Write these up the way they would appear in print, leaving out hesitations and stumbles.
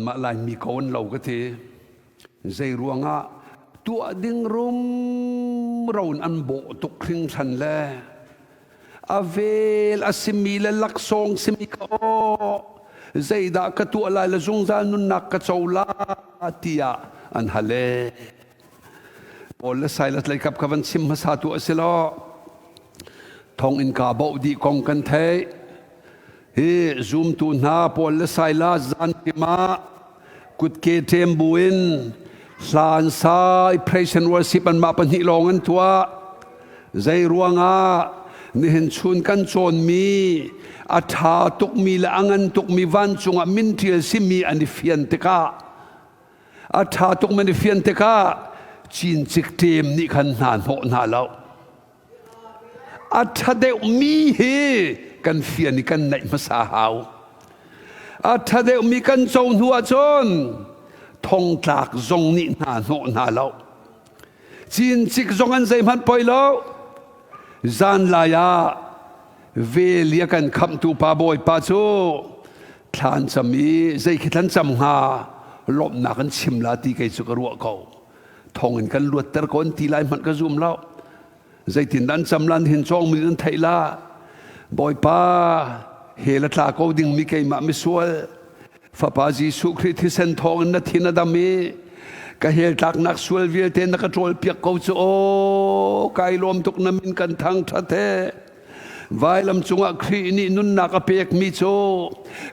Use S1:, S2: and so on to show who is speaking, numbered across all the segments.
S1: Kanmah Laimi ko an lo ka ti. Zei ruangah tuah ding rumro in an bawh tuk hringhran le a vel a simi le laksawng simi ka aw zeidah ka tuah lai le zungzal nunnak ka co la tiah an hal e. Paul le Silas leikap ka van chim hmasa tu a si lo. Thonginn ka boh dih kong kan theih. Hi zumtu hna Paul le Silas zan ah kutke ṭem buin hla an sa i praise and worship anmah pahnih lawng an tuah. Zei ruangah nihin chun kan cawnmi a ṭha tukmi le a ngan tukmi vancung ah min ṭial simi an i fian tikah a ṭha tukmi an i fian tikah cincik ṭem nih khan hna hnawh hna lo. A ṭha deuhmi hi kan fian i kan naih hmasa hau. A ṭha deuhmi kan co hnu ahcun thongtlak zong nih hna hnawh hna lo. Cincik zong an zeihmanh poi lo. Zanlai ah vel i a kan khamhtu pa Bawipa cu thlan cam i zei khi thlan cam hnga lawmhnak an chim la ti kei cu ka ruah ko. Thong in kan luatter ko an ti lai hmanh ka zum lo. Zeitin an cam lan hin cawng min an theih la. Bawipa he la tla ko ding mi keimah misual Fapa Jesuh Khrih thisen thawng in na thin a dam i ka hel tlaknak sual vialte na ka ṭawl piak ko cu aw kai lawm tuk na min kan thang ṭhat he Vailam cungah Khrih nih nunnak a pekmi cu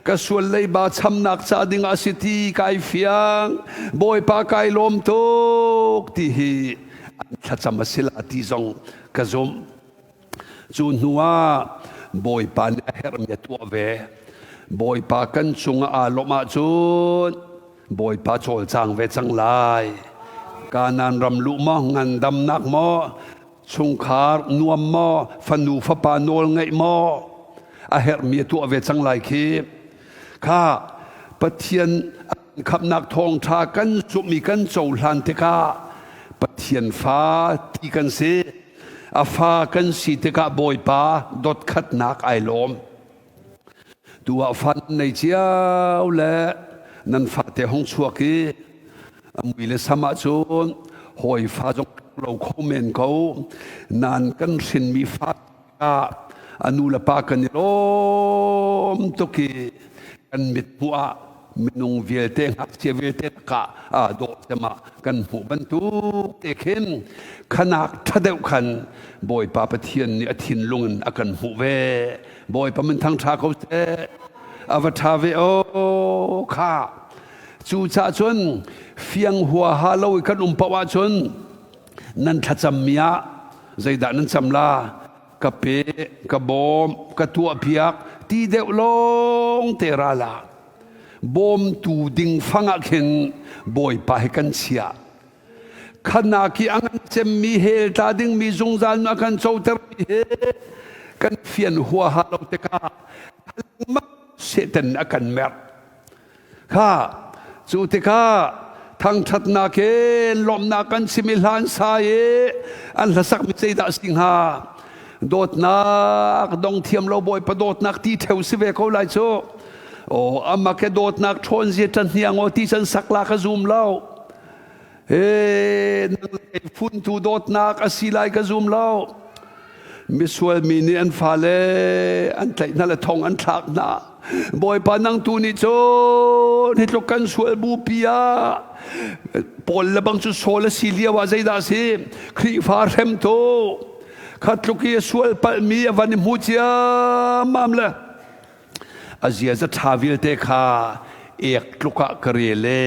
S1: ka sual leiba chamnak ca ding a si ti kai fiang. Bawipa kai lawm tuk ti hi an thlacam a si la ti zong ka zumh. Cu hnu ah Bawipa nih a herhmi a tuah ve. Bawipa kan cungah aa lawmh ahcun Bawipa cawlcang ve cang lai. Kanaan ram luh maw, ngandamnak maw, chungkhar nuam maw fanu fapa nawl ngeih maw a herhmi a tuah ve cang lai khi kha Pathian khamhnak thawngṭha kan zumh i kan cohlan tikah Pathian fa ti kan si a fa kan si tikah Bawipa dotkhatnak ai lawm tu ah fa nei cio le nan fate hong chuak i a mui le sam ahcun hawi fa zong lo kho men ko nan kan hrinmi fa ah a nu le pa kan i lawm tuk i kan mit hmuh ah minung vialte ngakchia vialte lakah aa dawh cem ah kan hmuh bantuk te khin khanak ṭha deuh khan Bawipa Pathian nih a thinlung in a kan hmuh ve Bawipa min thangṭha ko seh a va ṭha ve o kha Cucaah cun fiang huaha lo i kan um paoh ahcun nan thlacammi ah zeidah nan cam la ka pe ka bawm ka tuahpiak ti deuh lawng te ra la bawmtu ding fang ah khin Bawipa hi kan chiah khanak i a ngan cemmi hell tla dingmi zungzal nu a kan cotermi he kan fian huaha lo tikah Satan a kan merh Kha cu tikah thangṭhatnak in lawmhnak kan chim i hlan sa i an hlasak mi zeidah si hnga? Dawtnak dong thiam lo Bawipa dawtnak ti ṭheo si ve ko lai cu. Aw amak he dawtnak ṭhawn zia ṭan hniang aw ti can sak la ka zum lo. He nang funtu dawtnak a si lai ka zum lo. Misual mi nih an fale an tlaih hna le thong an thlak hna. Bawipa nang tu nih cun hi tluk kan sual bupi ah Paul le bang cu Saul a si lio ah zeidah a si? Khrihfa hremtu kha tluk i a sual palhmi a van i hmu ciammam le a ziaza ṭha vialte kha ek tluk ah ka rel e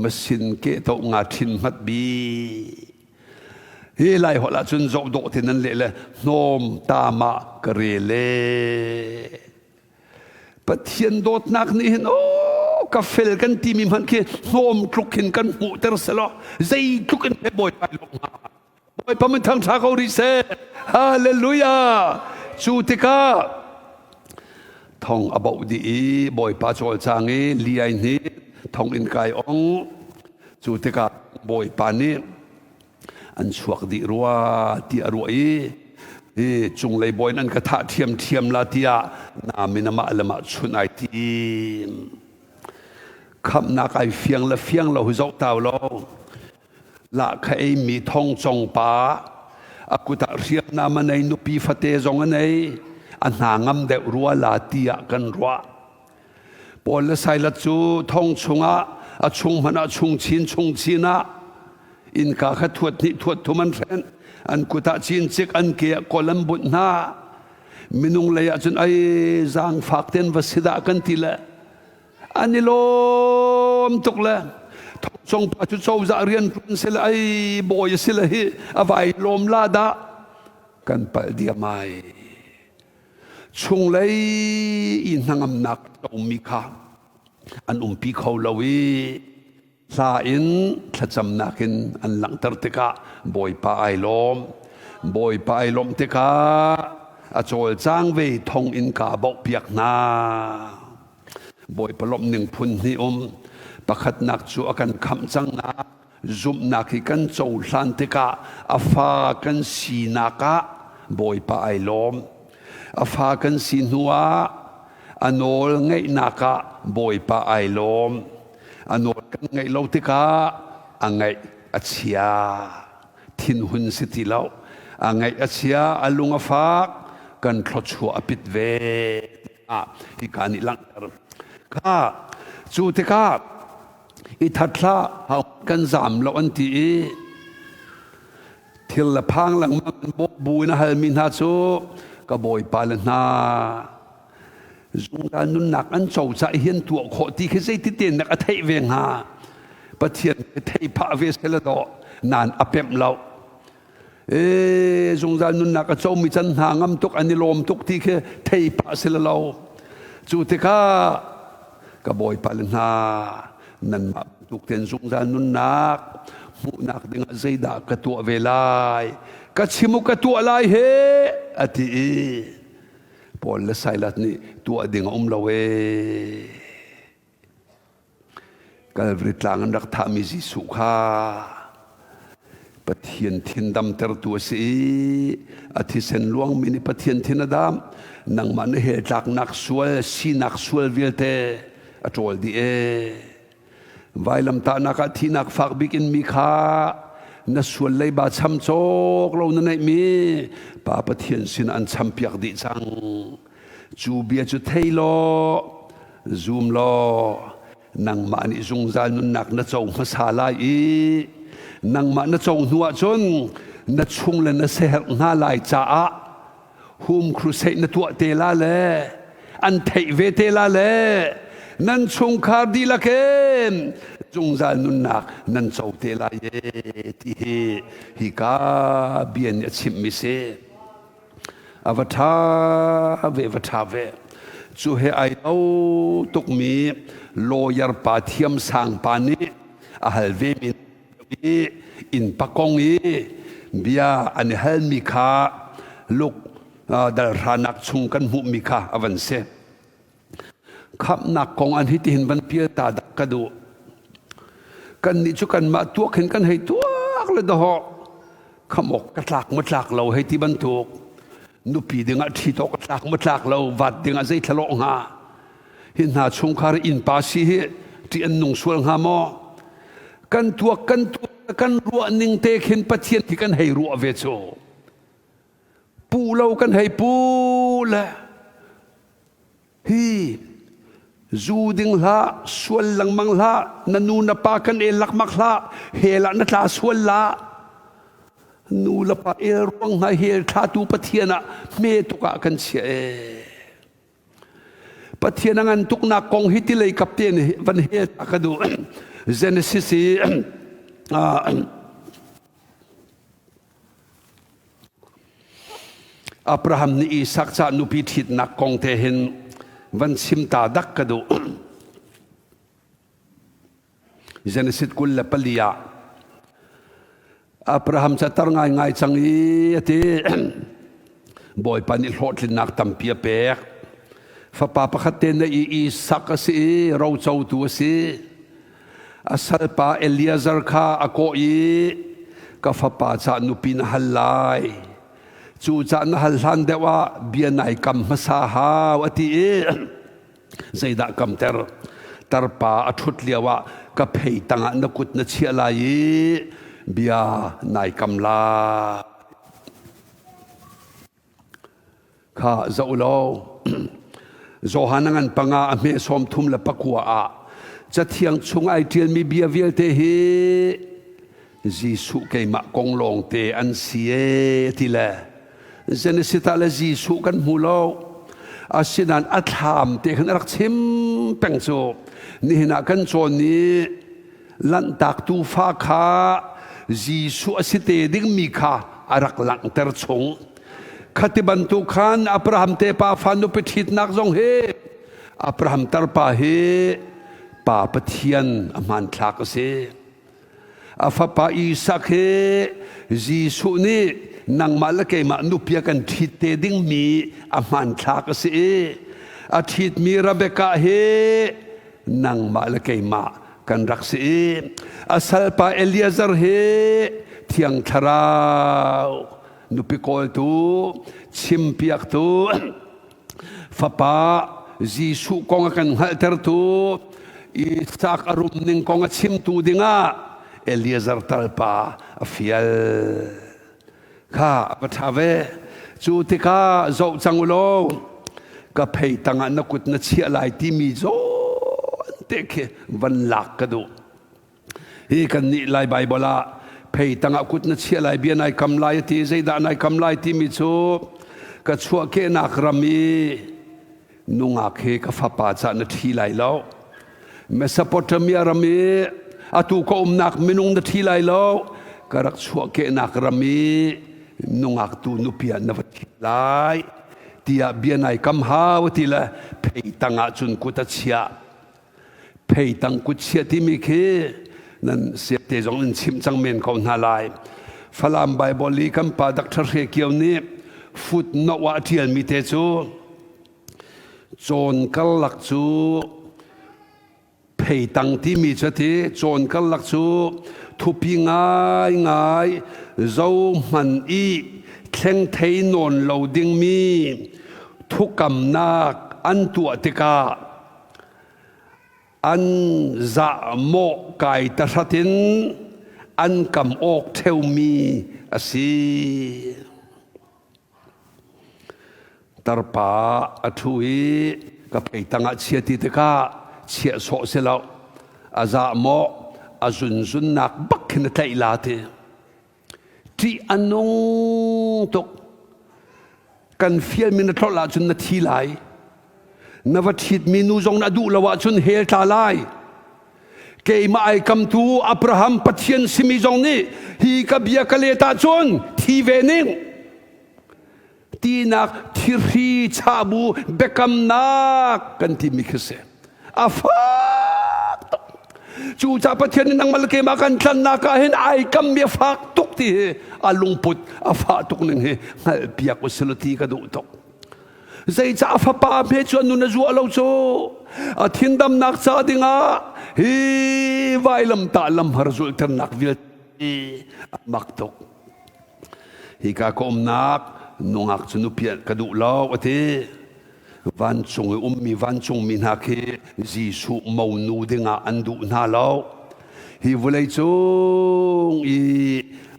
S1: masin ke to nga ṭhin hmat bi Hi lai holh ahcun zoh dawh te nan leh le hnawm tam ah ka rel e. Pathian dawtnak nih hin aw ka fel kan timi hmanh khi hnawm tluk hin kan hmuhter selaw zeitluk in he Bawipa i lawmh hnga. Bawipa min thangṭha ko rih seh. Hallelujah. Cu tikah thong a boh dih i Bawipa cawlcang i li ai hnin thong in kai ong Cu tikah Bawipa nih an chuak dih rua ti a ruah i hi cunglei bawi in an ka thah ṭhiamṭhiam la tiah naam in amah le mah chunh ai tim. Khamhnak ai fiang le fiang lo hi zoh tau lo. La kha ei mi thong cong pa a kut ah hriamnam a nei nupi fate zong a nei a hna ngam deuh rua la tiah kan ruah. Paul le Silas cu thong chungah a chung hmanh ah chung chin chung chin ah innka kha thuat hnih thuat thum an hrenh an kut ah cincik an ke ah kol an bunh hna minung lei ah cun ai zaangfak ten va si dah kan ti le an i lawm tuk le thongcong pa cu cozah rian ṭuan si le ai bawi a si le hi a vai lawm la dah kan palh diam ai chunglei i hnangamnak tomi kha an umpi kho lo i hla in thlacamnak in an langhter tikah Bawipa ai lawm. Bawipa ai lawmh tikah a cawlcang ve thong in ka bauhpiak hna. Bawipa lawmh ning phun hnih um. Pakhatnak cu a kan khamh cangnak zumhnak hi kan cohlan tikah a fa kan sinak ah Bawipa ai lawm. A fa kan si hnuah a nawl ngeihnak ah Bawipa ai lawm. A nawl kan ngeih lo tikah a ngaih a chia. Thinhun si ti lo. A ngaih a chia, a lung a fak, kan thluachuah a pit ve. Hika nih langhter. Kha cu tikah i that hlah kan zam lo an ti i thil le phang lengmang bu in a halmi hna cu ka bawipa le hna zungzal nunnak an co ca hin tuah khawh ti khi zeiti ten nak a theih ve hnga Pathian thei phah ve sela dawh nan a pemh lo e zungzal nunnak a comi can hna ngam tuk an i lawm tuk ti khi thei phah sila lo cu tikah ka bawipa le hna nanmah bantuk ten zungzal nunnak hmuhnak dingah zeidah ka tuah ve lai ka chim u ka tuah lai he a ti i Paul le Silas nih tuah ding a um lo ee. Calvary tlang an rak thahmi Jesuh kha Pathian thin damtertu a si i a thisen luangmi nih Pathian thin a dam. Nangmah na hell tlaknak sual, sinak sual vialte a ṭawl dih ee. Vailamtahnak ah thihnak fak bik in mi kha na sual leiba cham cawk lo na neihmi Pa Pathian sin an champiak dih cang. Cu bia cu thei law, zum law, nangmah nih zungzal nunnak na co hmasa lai i nangmah na co hnu ahcun na chung le na seherh hna lai caah home crusade na tuah te la le an theih ve te la le nan chungkhar dihlak in zungzal nunnak nan co te lai e ti hi hika bia nih a chimmi si a va ṭha ve va ṭha ve cu he ai lo tukmi lawyer pa thiam sang pa nih a hal ve mi i innpa kong i bia an i halmi kha luk dalhranak chung kan hmuhmi kha a van si. Khamhnak kong an hitihin van pial ta dak ka duh. Kannih cu kanmah tuak hin kan hei tuak le dahawh khamh awk ka tlak ma tlak lo hei ti bantuk nupi dingah ṭhit awk ka tlak ma tlak lo vat dingah zei thlalawh hnga hi hna chungkhar innpa si hi ṭih an nung sual hnga maw kan tuak kan tuak kan ruah ning te khin Pathian khi kan hei ruah ve cu pu lo kan hei pu le hi zu ding hlah sual lengmang hlah na nu na pa kan el lakmak hlah hell ah na tla sual la nu le pa el ruang hna hell thlatu Pathian ah hme tuk ah kan chia ee Pathian a ngan tuknak kong hi tilei kap te nih van he ta ka duh. Genesis i Abraham nih Isak ca nupi ṭhitnak kong te hin van chim ta dak ka duh. Genesis 24 ah Abraham cu a tar ngaingai cang i a ti. Bawipa nih hlawhtlinnak tampi a pek. Fapa pakhat te na i Isak a si i rocotu a si. A salpa Eliezer kha a kawh i ka fapa ca nupi na hal lai. Cu ca na hal hlan deuh ah bia nai kam hmasa hau a ti i zeidah kamter? Tarpa a ṭhut lioah ka phei tangah na kut na chiah lai i bia nai kam lai. Kha zoh law Johan a ngan panga a hme 39 ah Cathiang chung ai ṭialmi bia vialte hi Jesuh keimah kong lawngte an si ee ti le Genesis ah le Jesuh kan hmu lo. Asinain a thlam te khan a rak chim peng cu nihin ah kan cawn i lanhtak tuufa kha Jesuh a si te dingmi kha a rak langhter chung. Khati bantuk khan Abraham te pa fa nupi ṭhitnak zong hi Abraham tarpa hi Pa Pathian a hmanthlak a si. A fapa Isak hi Jesuh nih nangmah le keimah nupi a kan ṭhit te dingmi a hmanthlak a si i a ṭhitmi Rebekah hi nangmah le keimah kan rak si i a salpa Eliezer hi Thiang Thlarau nupi kawltu chimpiaktu fapa Jesuh kong a kan hngalhtertu Isak a rum ning kong a chimtu dingah Eliezer talpa a fial kha a va ṭha ve. Cu tikah zoh cang u law ka phei tangah na kut na chiah lai timi zawn te khi van lak ka duh. Hi kan nih Lai Baibal ah phei tangah kut na chiah lai bia nai kam lai ti zeidah nai kam lai timi cu ka chuahkehnak ram i nungak hi ka fapa cah na ṭhi lai lo. Mesopotamia ram i atu ka umnak minung na ṭhi lai lo. Ka rak chuahkehnak ram i nungak tu nupi ah na va ṭhi lai tiah bia nai kam hau ti le phei tangah cun kut a chiah. Phei tang kut chiah timi khi nan siakte zong in chimh cang men ko hna lai. Falam Baibal i kan pa Dr. Hre Kio nih footnote ah a ṭialmi te cu Cawn karlak cu pheitang timi cu ti cawn karlak cu thupi ngaingai zohman i thleng thei nawn lo dingmi thukamnak an tuah tikah an zahmawh kai tahrat in an kam awk ṭheumi a si. Tarpa a ṭhu i ka phei tangah chia ti tikah chiah sawh si lo. A zahmawh a zunzunnak bak khin a tlaih la ti. Ṭih a nung tuk. Kan fialmi na tlolh ahcun na thi lai. Na va ṭhitmi nu zong na duh lo ahcun hell tla lai. Keimah ai kamtu Abraham Pathian simi zong nih hi ka bia ka let ahcun thi ve ning. Tinak thirhri chahbu biakamnak kan timi khi si. A fak tuk. Cucaah Pathian nih nangmah le keimah kan tlannak ah hin ai kammi a fak tuk ti hi a lungput a fah tuk ning hi hngalhpiak usila ti ka duh tuk. Zeicah a fapa hme cu a nun a zuah lo cu? A thindamnak ca dingah hi vailamtah lamhar zulhternak vialte a mak tuk. Hika ka umnak nungak cu nupi ka duh lo a ti. Vancung i ummi vancungmi hna khi Jesuh monu dingah an duh hna lo. Hi vawlei cung i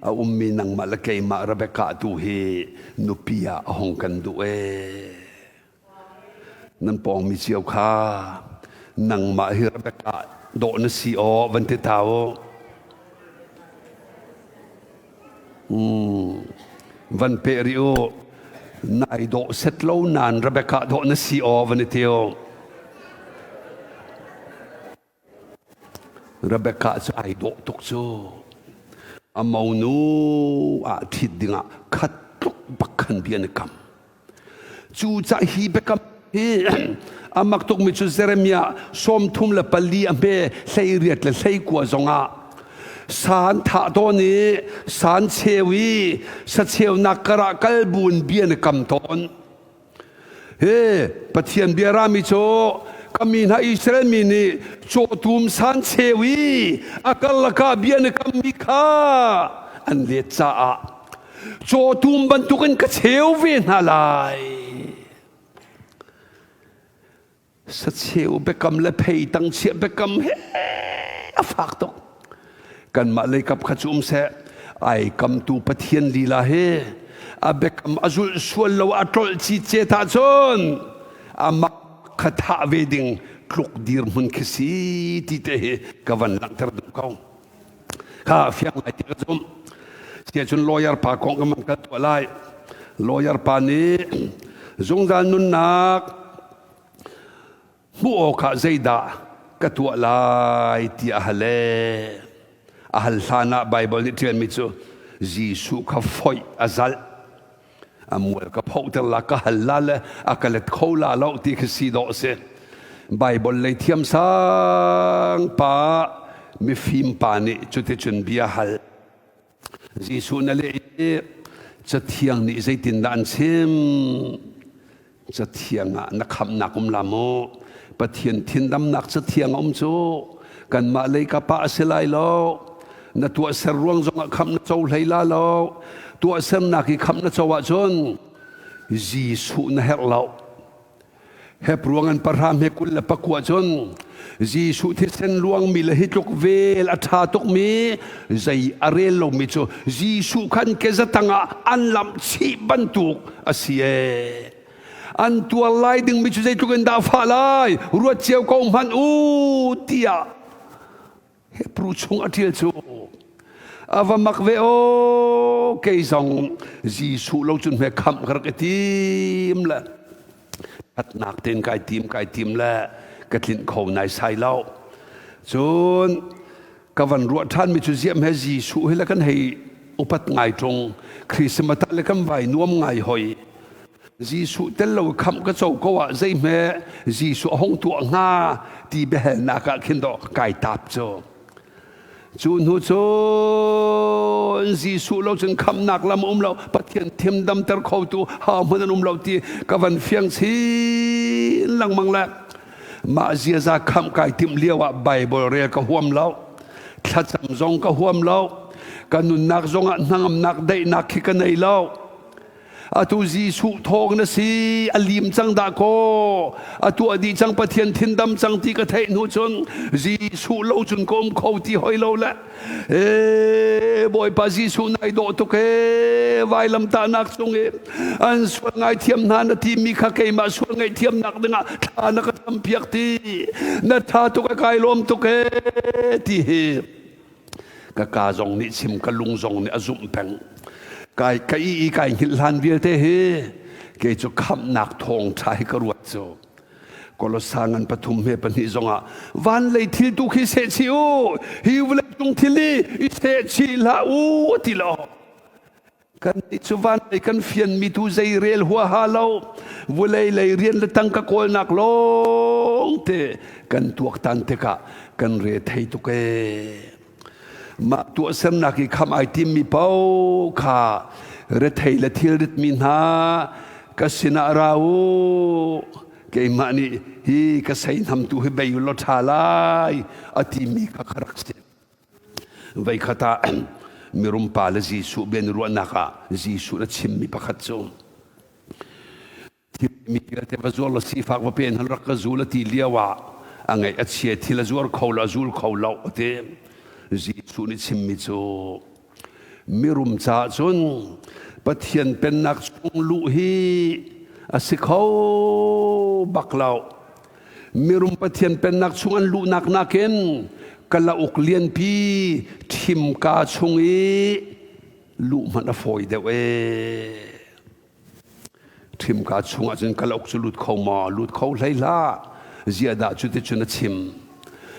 S1: a ummi nangmah le keimah Rebecca tu hi nupi ah a hung kan duh ee. Nan pawngmi cio kha nangmah hi Rebecca dawh na si aw van ti ta u. Van pe rih u. Nai dawh set lo nan Rebecca dawh na si aw van i ti u. Rebekah cu ai dawh tuk cu. A monu ah ṭhit dingah khat tluk bak khan bia an i kam. Cucaah hi biakam hi a mak tukmi cu Jeremiah 34 a hme 18 le 19 zongah san thah tawn i san cheu i sacheunak karah kal buin bia an i kam tawn. Hi Pathian bia rami cu ka mi hna Israel mi nih cawtum san cheu i a karlak ah bia na kammi kha an let caah cawtum bantukin ka cheu ve hna lai. Sacheu biakam le phei tang chiah biakam he a fak tuk. Kanmah lei kap kha cu um seh, ai kamtu Pathian lila hi a biakam a zulh sual lo a tlolh ci cet ahcun amah kha thah ve ding tluk dirhmun khi si ti te hi ka van langhter duh ko. Kha fiang lai ti ka zumh. Siahcun lawyer pa kong ka man kal tuah lai. Lawyer pa nih zungzal nunnak hmuh awkah zeidah ka tuah lai ti a hal ee. A hal hlan ah Baibal nih ṭialmi cu Jesuh kha foih a zalh. A mual ka phohter la ka hal la le a ka let kho la lo ti khi si dawh a si. Baibal lei thiamsang pa mifim pa nih cuticun bia hal. Jesuh na leh i Cathiang nih zeitindah an chim? Cathiang ah na khamhnak um la maw? Pathian thindamnak cathiang a um cu kanmah lei ka pa a si lai lo. Na tuahser ruang zongah khamh na co hlei la lo. Tuahsernak i khamh na co ahcun Jesuh na herh lo. Hebruang an pahra hme 29 cun Jesuh thisen luangmi le hi tluk vel a ṭha tukmi zei a rel lomi cu Jesuh khan kezatang ah an lamh chih bantuk a si ee. An tuar lai dingmi cu zeitluk in dah fah lai ruat cio ko hmanh u tiah Hebrew chung a ṭial cu a va mak ve aw kei zong Jesuh lo cun hme khamh ka rak i tim le ṭhatnak tein kai tim kai tim le ka tlinh kho naisai lo cun ka van ruah ṭhanmi cu ziam he Jesuh hi le kan hei upat ngai ṭung Christmas le kan vai nuam ngai hoi Jesuh tel lo khamh ka co ko ah zeihme Jesuh a hung tuah hnga ti biahalnak ah khin dawh kai tap cu. Cu hnu cun Jesuh lo cun khamhnak lam um lo Pathian thim damter khotu ha hmun an um lo ti ka van fiang chin lengmang le mah ziaza khamh kai timh lio ah Bible rel ka huam lo thlacam zong ka huam lo ka nunnak zong ah hnangamnak daihnak khi ka nei lo Atu Jesuh thawng na si, a lim cang dah kaw, a tuah dih cang Pathian thindam cang ti ka theih hnu cun Jesuh lo cun ka um kho ti hoi lo le. Ee, Bawipa Jesuh nai dawh tuk ee, vailamtahnak cung i an sual ngaithiam hna na timi kha keimah sual ngaihthiamnak dingah thla na ka campiak ti, na tha tuk a kai lawm tuk ee ti hi Ka ka zong nih chim ka lung zong nih a zumh peng. Kai ka i i kai hngilh hlan vialte hi kei cu khamhnak thawngṭha hi ka ruat cu. Kolosa ngan pathum he pahnih zongah van lei thil tu khi seh chih u hi vawlei cung thil hi i seh chih hlah u ti lo. Kannih cu vanlei kan fianmi tu zei rel huaha lo, vulei lei rian le tangka kawlnak lawngte kan tuaktan tikah kan re thei tuk ee. Mah tuahsernak i kham ai timmi paoh kha rethei le thilritmi hna ka sinah ra u. Keimah nih hi ka seihnamtu hi bei u law ṭha lai a timi kha ka rak si. Voikhat ah mirum pa le Jesuh bia in ruahnak ah Jesuh na chimmi pakhat cu mi vialte va zuar law sifak va pe hna rak ka zul a ti lio ah a ngaih a chia thil a zuar kho lo a zul kho lo a ti. Jesuh nih chimmi cu mirum caah cun Pathian pennak chung luh hi a si kho bak lo. Mirum Pathian pennak chung an luhnak nakin kalauk lianpi ṭhimka chung i luh hmanh a fawi deuh ee. Ṭhimka chung ahcun kalauk cu lut kho maw? Lut kho hlei hlah. Ziahdah cuticun a chim.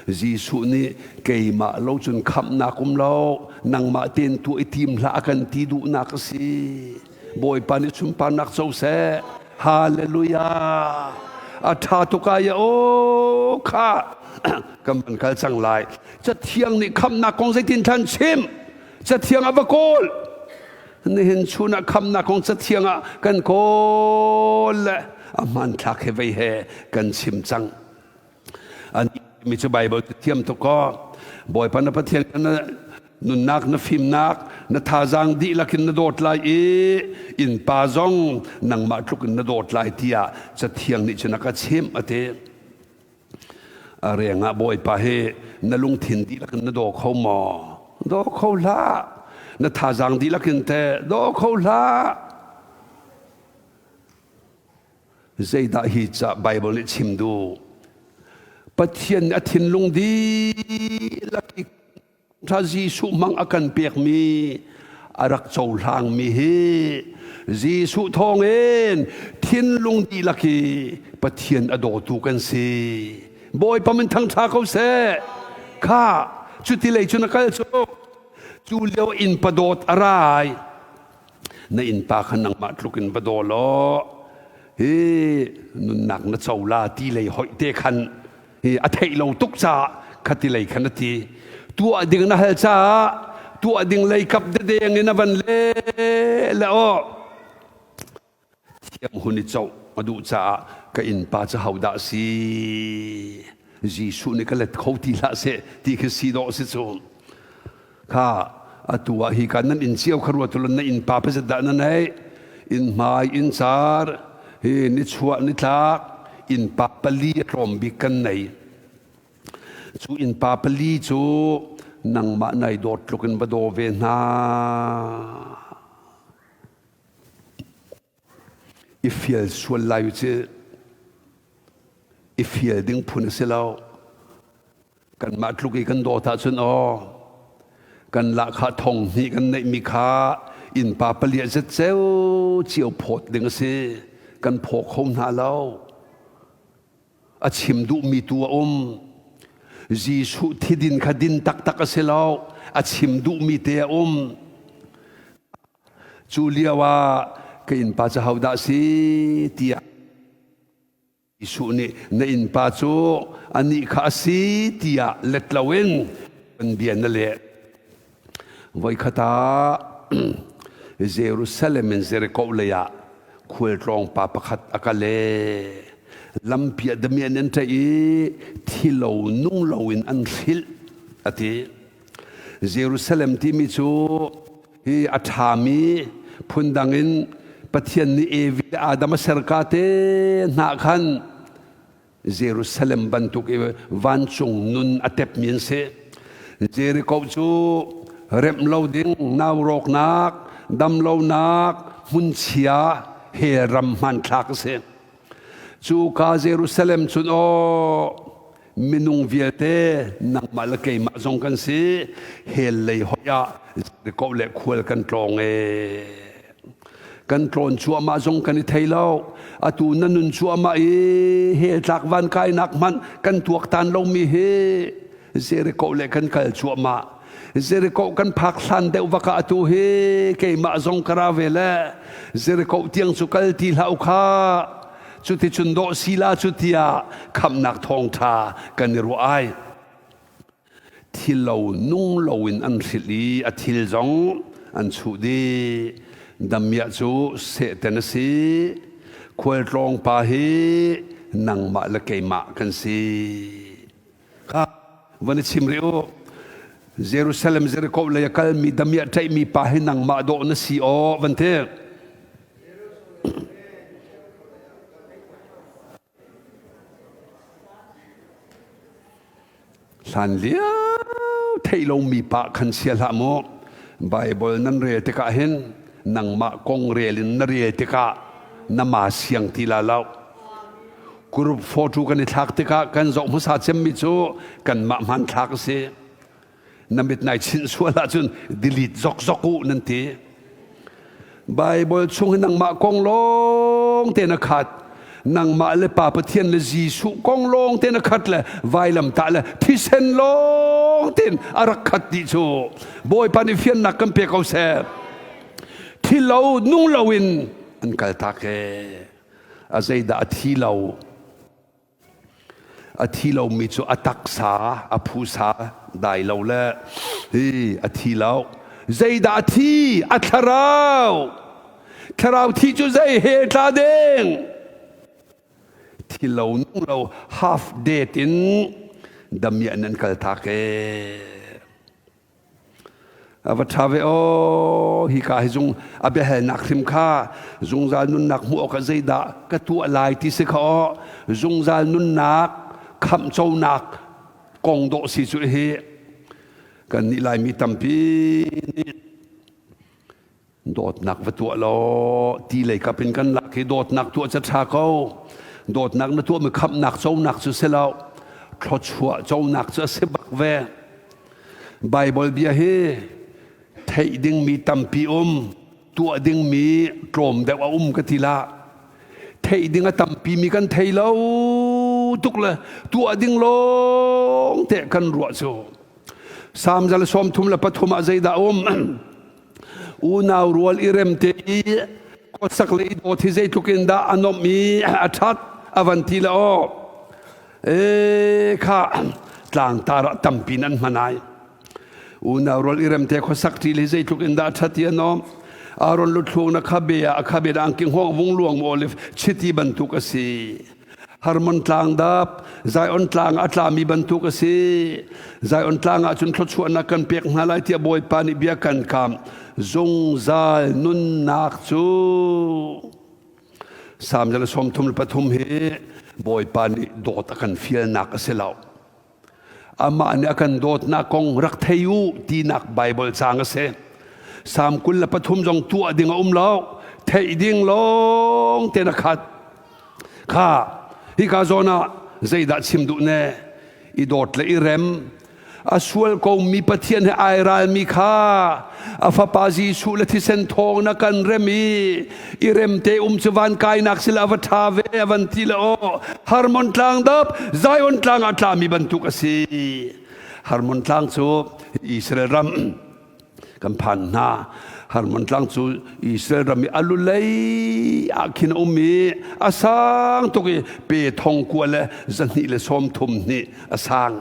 S1: Jesuh nih keimah lo cun khamhnak um lo, nangmah tein tuah i tim hlah a kan ti duhnak a si. Bawipa nih sunparnak co seh. Hallelujah. A ṭha tuk ai aw kha kan van kal cang lai. Cathiang nih khamhnak kong zeitin thlan chim? Cathiang a va kawl. Nihin chun ah khamhnak kong cathiang ah kan kawl le a hmanthlak he vei he kan chim cang. An mi cu Bible thiam tuk kaw Bawipa na Pathian na nunnak na fimnak na thazaang dihlak in na dawt lai i innpa zong nangmah tluk in na dawt lai tiah cathiang nih cun a ka chimh a ti. A rengah Bawipa hi na lungthin dihlak in na daw kho maw? Daw kho hlah. Na thazaang dihlak in teh daw kho hlah. Zeidah hi ca Bible nih chim duh? Pathian nih a thinlung dihlak i Tha Jesuh hmang a kan pekmi a rak cohlangmi hi Jesuh thawngin thinlung dihlak hi Pathian a dawtu kan si. Bawipa min thangṭha ko seh. Kha cuti lei cun a kal cu. Cu lio innpa dawt a rai. Na innpa kha nangmah tluk in va daw law hi nunnak na co la ti lei hoih te khan hi a theih lo tuk caah khati lei khan a ti tuah ding na hal caah tuah ding lei kap dedeng in a van le le aw thiam hun i coh a duh caah ka innpa cu hodah si Jesuh nih ka let kho ti hlah seh ti khi si dawh si cu kha atu ah hi ka nan inn cio kha ruat ulun na innpa pazat dah na neih inn hmai inn car hi nichuah nitlak innpa pali a tlawm bik kan nei cu innpa pali cu nangmah nai dawt tluk in va daw ve hna I fial sual lai u ci. I fial ding phun a si lo. Kanmah tluk i kan dawt ahcun aw kan lahkhah thong hnih kan neihmi kha innpa paliah zet ceu cio phawt ding a si. Kan phaw kho hna lo. A chim duhmi tu a um. Jesuh thidin kha din taktak a si lo. A chim duhmi te a um. Cu lio ah ka innpa cu hodah si tiah Jesuh nih na innpa cu anih kha a si tiah let loin an bia na leh. Voikhat ah Jerusalem in Jericho lei ah khualtlawng pa pakhat a kal e. Lampi ah damian an ṭaih i thi lo nung loin an hrilh a ti. Jerusalem timi cu hi a ṭhami phundang in Pathian nih Evi le Adam a serka te hna khan Jerusalem bantuk i vancung nun a tepmi an si. Jericho cu remh lo ding naurawknak, damlonak, hmunchia hell ram hmanthlak a si. Cu ka Jerusalem cun aw minung vialte nangmah le keimah zong kan si hell lei hoi ah Jericho le khual kan tlawng e kan tlawn cuahmah zong kan i thei lo atu na nun cuahmah i hell tlak van kainak hmanh kan tuaktan lomi hi Jericho le kan kal cuahmah Jericho kan phak hlan deuh vak ah atu hi keimah zong ka ra ve le Jericho tiang cu kal ti hlah u kha cuticun dawh sila cu tiah khamnak thawngṭha kan i ruah ai thil lo nung loin an hrilh i a thil zong an chuh dih damiah cu sehten a si khualtlawng pa hi nangmah le keimah kan si kha van i chim rih u Jerusalem Jericho lei a kalmi damiah ṭaihmi pa hi nangmah dawh na si aw van ti Hlan lio theih lomi pa khan sia hlah mu. Bible nan rel tikah hin nangmah kong rel in na rel tikah na ma siang ti la lo. Group photo kan i thlak tikah kan zoh hmasa cemmi cu kanmah hmanthlak a si. Na mit nai chinh sual ahcun delete zokzok u nan ti. Bible chung hi nangmah kong lawng te na khat. Nangmah le Pa Pathian le Jesuh kong lawng te na khat le vailamtah le thisen lawng tein a rak khat dih cu. Bawipa nih fiannak kan pe ko seh. Thi lo nung lo in an kaltak ee. A zeidah a thi lo? A thi lomi cu a taksa a phusa dai lo le hi a thi lo. Zeidah a thi? A thlarau. Thlarau thi cu zei he tla ding? Thi lo nung lo half dead in damiah nan kal tak ee. A va ṭha ve aw hika hi zung a biahalnak hrim kha zungzal nunnak hmuh awkah zeidah ka tuah lai ti si kha aw zungzal nunnak Khamhconak kong dawh si cu hi kan nih Laimi tampi nih dawtnak va tuah law ti lei kap in kan lak hi dawtnak tuah ca ṭha ko. Dawtnak na tuahmi khamhnak conak cu si lo, thluachuah conak cu a si bak ve. Baibal bia hi theih dingmi tampi um, tuah dingmi tlawm deuh a um ka ti la. Theih ding a tampi mi kan thei lo tuk le tuah ding lawng te kan ruah cu. Salm 33 ah zeidah um? Unau rual i rem te i khuasak le i dawt hi zeitluk in dah a nomh i a ṭhat a van ti le aw. E kha tlangtar ah tampi nan hman ai. Unau rual i rem te khuasak ṭi hi zeitluk in dah a ṭhat i a nom. Aaron luthlung na khabe ah a khabe dah angki hngawng vung luang olive chiti bantuk a si. Hermon tlang dap, Zion tlang a tlami bantuk a si. Zion tlang ah cun thluachuahnak kan pek hna lai tiah Bawipa nih bia kan kam. Zungzal nunnak cu Salm 33 hi Bawipa nih dawt a kan fialnak a si lo. Amah nih a kan dawtnak kong rak thei u tinak Baibal caang a si. Salm 23 zong tuah ding a um lo, theih ding lawng te na khat. Kha hika zawn ah zeidah chim duh ne? I dawt le i rem. A sual komi Pathian he ai ralmi kha a fapa Jesuh le thisen thawng na kan rem i i rem te um cu van kainak sila va ṭha ve a van ti le aw Hermon tlang dap Zion tlang ah tlami bantuk a si. Hermon tlang cu Israel ram kan phan hna. Hermon tlang cu Israel ram i a lulei ah khin a um i a sang tuk i pe thong kua le zahnih le sawm thum hnih a sang.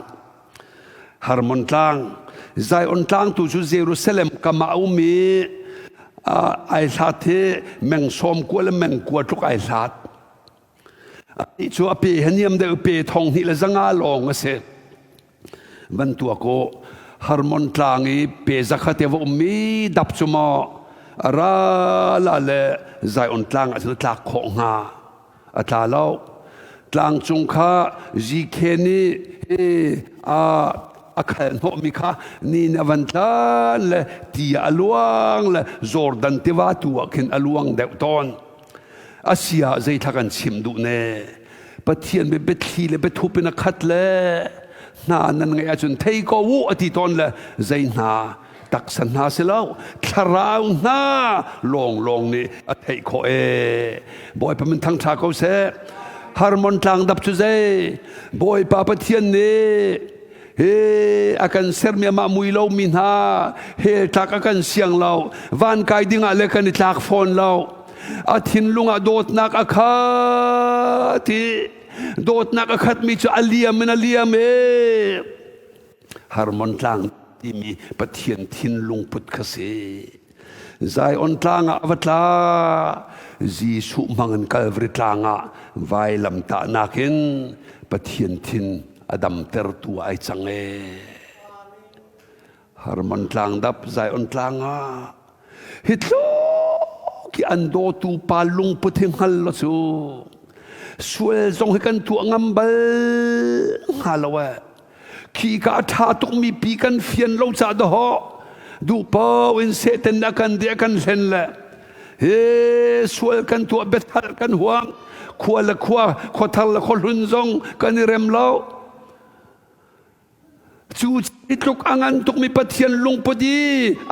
S1: Hermon tlang, Zion tlang tu cu Jerusalem kam ah a um i ai hlat hi meng sawm kua le meng kua tluk ai hlat. Anih cu a pe he niam deuh pe thong hnih le zanga lawng a si. Van tuak u, Hermon tlang i pe zakhat va ummi dap cu maw a ral ah le Zion tlang ah cun a tlak khawh hnga? A tla lo. Tlang cung kha Zikhe nih a a khal hnawhmi kha ni nih a van tlan le ti ah a luang le Jordan tiva tu ah khin a luang deuh tawn. A si ah zeithla kan chim duh ne? Pathian bia biathli le biathup in a khat le hna nan ngeih ahcun thei ko u a ti tawn le zei hna taksa hna si lo thlarau hna lawnglawng nih a theih khawh ee. Bawipa min thangṭha ko seh. Hermon tlang dap cu zei? Bawipa Pathian nih he a kan sermi amah mui lomi hna hell tlak a kan siang lo van kai dingah le kan i tlak fawn lo. A thinlung ah dawtnak a khat i dawtnak a khatmi cu a liam in a liam e. Hermon tlang timi Pathian thinlung put kha si. Zion tlang ah a va tla. Jesuh hmang in Calvary tlang ah vailam tahnak in Pathian thin a damtertu ai cang e. Hermon tlang dap Zion tlang ah hi tluk i an dawtu pa lungput hi hngal lo cu sual zong hi kan tuah ngam bal hnga lo eh. Khi ka a ṭha tukmi pi kan fian lo ca dahawh duh paoh in Satan a kan de kan hlen le he sual kan tuah biathal kan huam khua le khua khuathar le khuahlun zong kan i rem lo. Cu tluk a ngan tukmi Pathian lungput i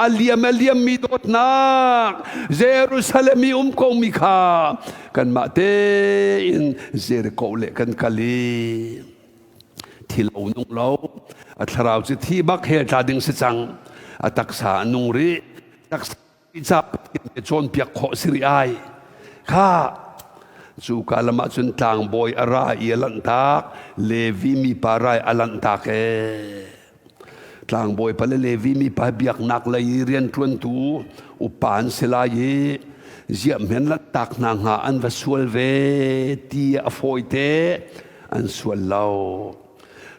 S1: a liam a liammi dawtnak Jerusalem i um komi kha kanmah tein Jericho le kan kal i thi lo nung lo a thlarau cu thi bak hell tla ding si cang a taksa a nung rih taksa ca Pathian cawnpiak khawh si rih ai. Kha cu ka lam ah cun tlangbawi a ra i a lanhtak Levi mipa rai a lanhtak ee. Tlangbawi pa le Levi mipa biaknak lei i rianṭuantu upa an si lai i ziah-hmen lanhtak hna hnga an va sual ve ti a fawite an sual lo.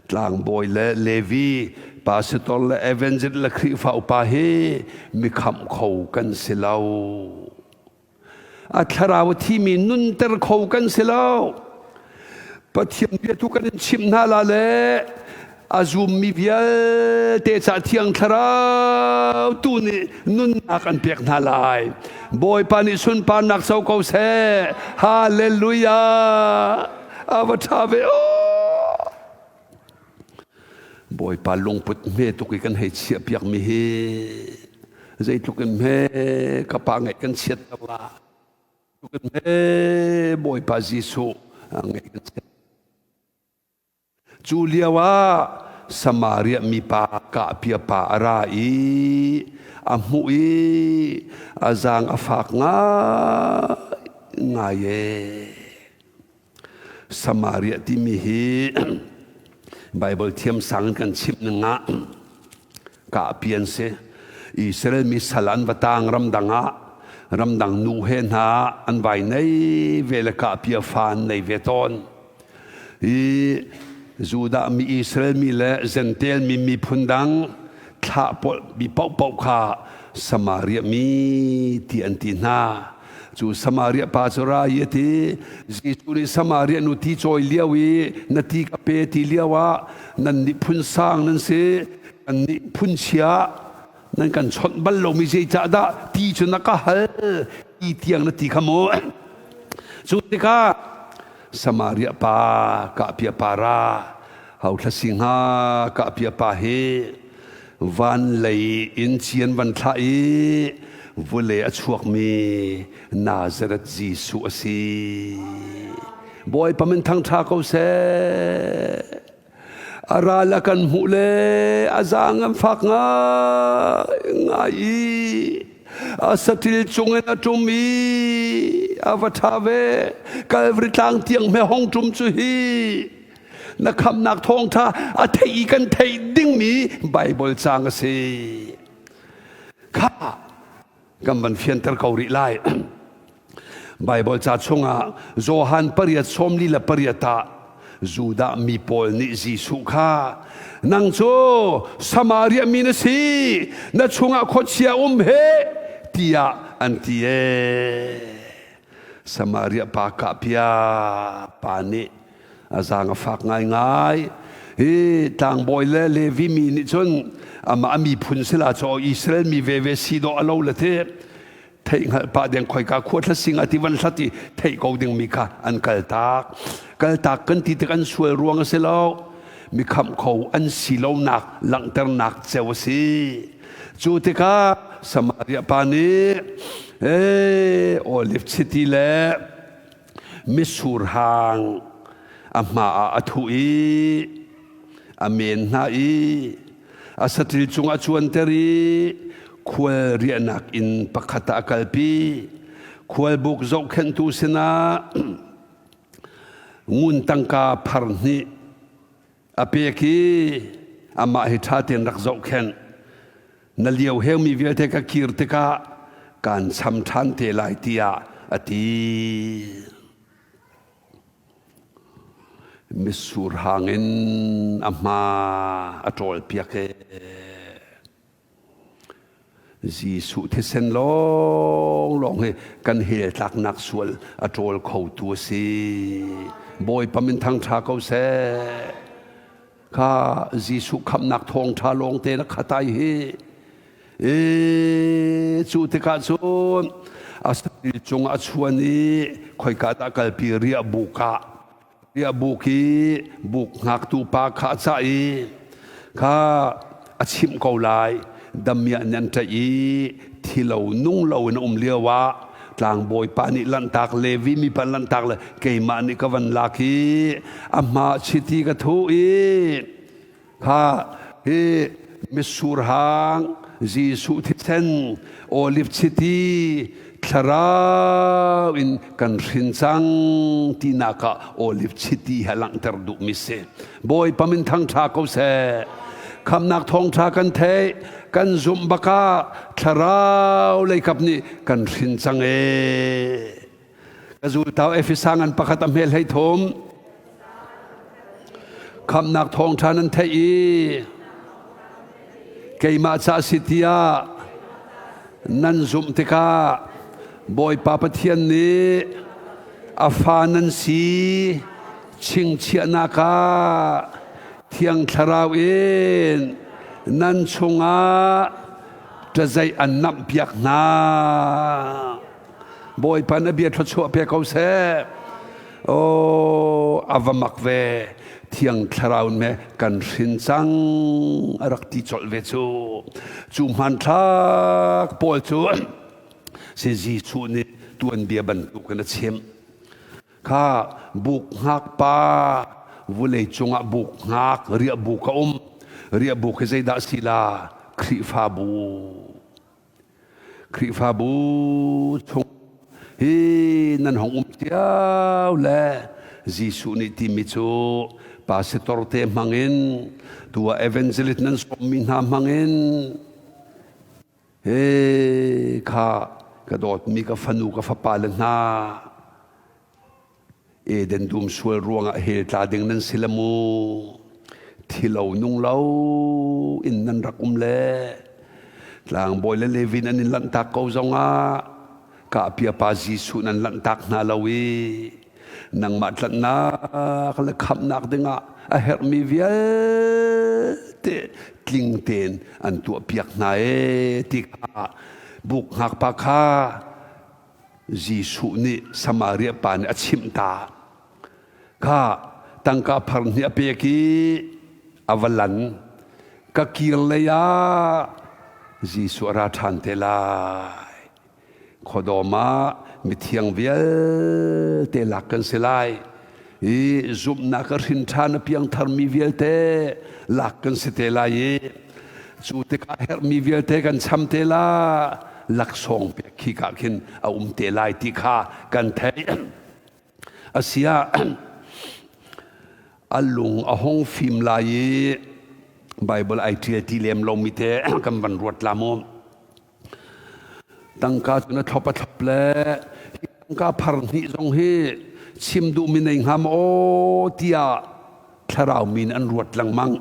S1: Tlangbawi le Levi, pastor le evangelist le Khrihfa upa hi mikhamh kho kan si lo. A thlarau a thimi nunter kho kan si lo. Pathian bia tu kan in chimh hna la le a zummi vialte ca Thiang Thlarau tu nih nunnak an pek hna lai. Bawipa nih sunparnak co ko seh. Hallelujah. A va ṭha ve aw. Bawipa lungput hme tuk i kan hei chiah piakmi hi zeitluk in hme ka pa ngeih kan chiat lo la. Tluk in hme Bawipa Jesuh ngeih kan chiat. Cu lio ah Samaria mipa kahpia pa a ra i a hmuh i a zaang a fak ngaingai ee. Samaria timi hi Baibal thiamsang in kan chimh ning ah kahpi an si. Israel mi sal an va tang ramdang ah ramdang nu he hna an vai nei ve le kahpia fa an nei ve tawn. Hi Judah mi Israel mi le Jentail mi miphun dang thlah mi paohpaoh kha Samaria mi ti an ti hna. Cu Samaria pa cu ra i a ti, Jesuh nih Samaria nu ti cawi lio i na ti ka pe ti lio ah nan nih phun sang nan si, kan nih phun chia nan kan chawnh bal lomi zeicahdah ti cu na ka hal ti tiang na ti kha mu. Cu tikah Samaria pa kahpia pa ra hauthla singha kahpia pa hi van lei in cian van thlah i vule a chuakmi Nazareth Jesuh a si. Bawipa min thangṭha ko seh. A ral a kan hmuh le a zaang an fak ngai i a saṭil cungin a ṭum i a va ṭha ve. Kalvari tlang tiang hme hong ṭum cu hi na khamnak thawngṭha a theih i kan theih dingmi Baibal caang a si. Kha kan van fianter ko rih lai. Baibal ca chungah Johan pariat 48 ah Judah mi pawl nih Jesuh kha nang cu Samaria mi na si na chungah khuachia um he tiah an ti ee. Samaria pa kahpia pa nih a zaang a fak ngaingai. Hi tlangbawi le Levi mi nih cun amah a miphun sila cu Israel mi veve si dawh a lo le ti theih hngalh pah deng khoika khua thlasing a ti van hlat i theih ko ding mi kha an kaltak kaltak kan ti tik an sual ruang a si lo mi khamh kho an si lonak langhternak ceu a si cu tikah Samaria pa nih ee olive chiti le mitsur hang a hma ah a thuh i a men hna i a saṭil cungah a cuanter i khual riahnak inn pakhat ah a kalpi. Khualbuk zohkhenhtu sinah ngun tangka phar hnih a pek i amah hi ṭha tein rak zohkhenh. Na lio heumi vialte ka kir tikah kaan cham ṭhan te lai tiah a ti. Mitsur hang in a hma a ṭawlpiak ee. Jesuh thisen lawnglawng hi kan hell tlaknak sual a ṭawl khotu a si. Bawipa min thangṭha ko seh. Kha Jesuh khamhnak thawngṭha lawngte na khatai hi. E cu tikah cun a satil cung a chuan i khoika dah kalpi riah buk ah riah buk i buk hngaktu pa kha a cah i kha a chimh ko lai damiah nih an ṭaih i thi lo nung lo in a um lio ah tlangbawi pa nih lanhtak Levi mi pa lanhtak le keimah nih ka van lak i a hma chiti ka thuh i Kha hi mitsur hang Jesuh thisen olive chiti thlarau in kan hrin cang tinak ah olive chiti he langhter duhmi si. Bawipa min thangṭha ko seh. Khamnak thawngṭha kan theih kan zumh bakah thlarau leikap nih kan hrin cang ee. Ka zultau Efesa ngan pakhat a hmel hlei thum. Khamnak thawngṭha nan theih i keimah ca si tiah nan zumh tikah Bawipa Pathian nih a fa nan si. Chingchiahnak ah Thiang Thlarau in nan chungah ṭazeih an namhpiak hna. Bawipa na bia thluachuah pe ko seh. Oh, a va mak ve. Thiang Thlarau me kan hrin cang a rak ti colh ve cu. Cu hmanthlak pawl cu si Jesuh nih tuanbia bantukin a chimh. Kha buk hngak pa vulei cungah buk hngak riahbuk a um. Riahbuk hi zeidah si la? Khrihfabu. Khrihfabu chung hi nan hong um cio le Jesuh nih timi cu pastor te hmangin tu ah evangelist nan sawmmi hna hmangin he kha ka dawtmi ka fanu ka fapa le hna Eden dum sual ruangah hell tla ding nan si le mu. Thilo nung lo in nan rak um le tlangbawi le Levin an in lanhtak ko zongah kahpia pa Jesuh nan lanhtak hna lo i nangmah tlanhnak le khamhnak dingah a herhmi vialte tling tein an tuahpiak hna e ti kha buk hngak pa kha Jesuh nih Samaria pa nih a chimh ta. Kha tangka phar hnih a pek i a va lan. Ka kir lei ah Jesuh a ra ṭhan te lai. Khuadawm ah mithiang vialte lak kan si lai. I zumhnak a hrin ṭhan a piangtharmi vialte lak kan si te lai i cu tikah herhmi vialte kan cham te la laksawng pek khi ka khin a um te lai ti kha kan theih. Asia a lung a hong fim lai i Bible ai ṭial ti lem lomi te kan van ruat la mu. Tangka cu na thlop a thlop le hi tangka phar hnih zong hi chim duhmi nei hnga maw tiah thlarau min an ruat lengmang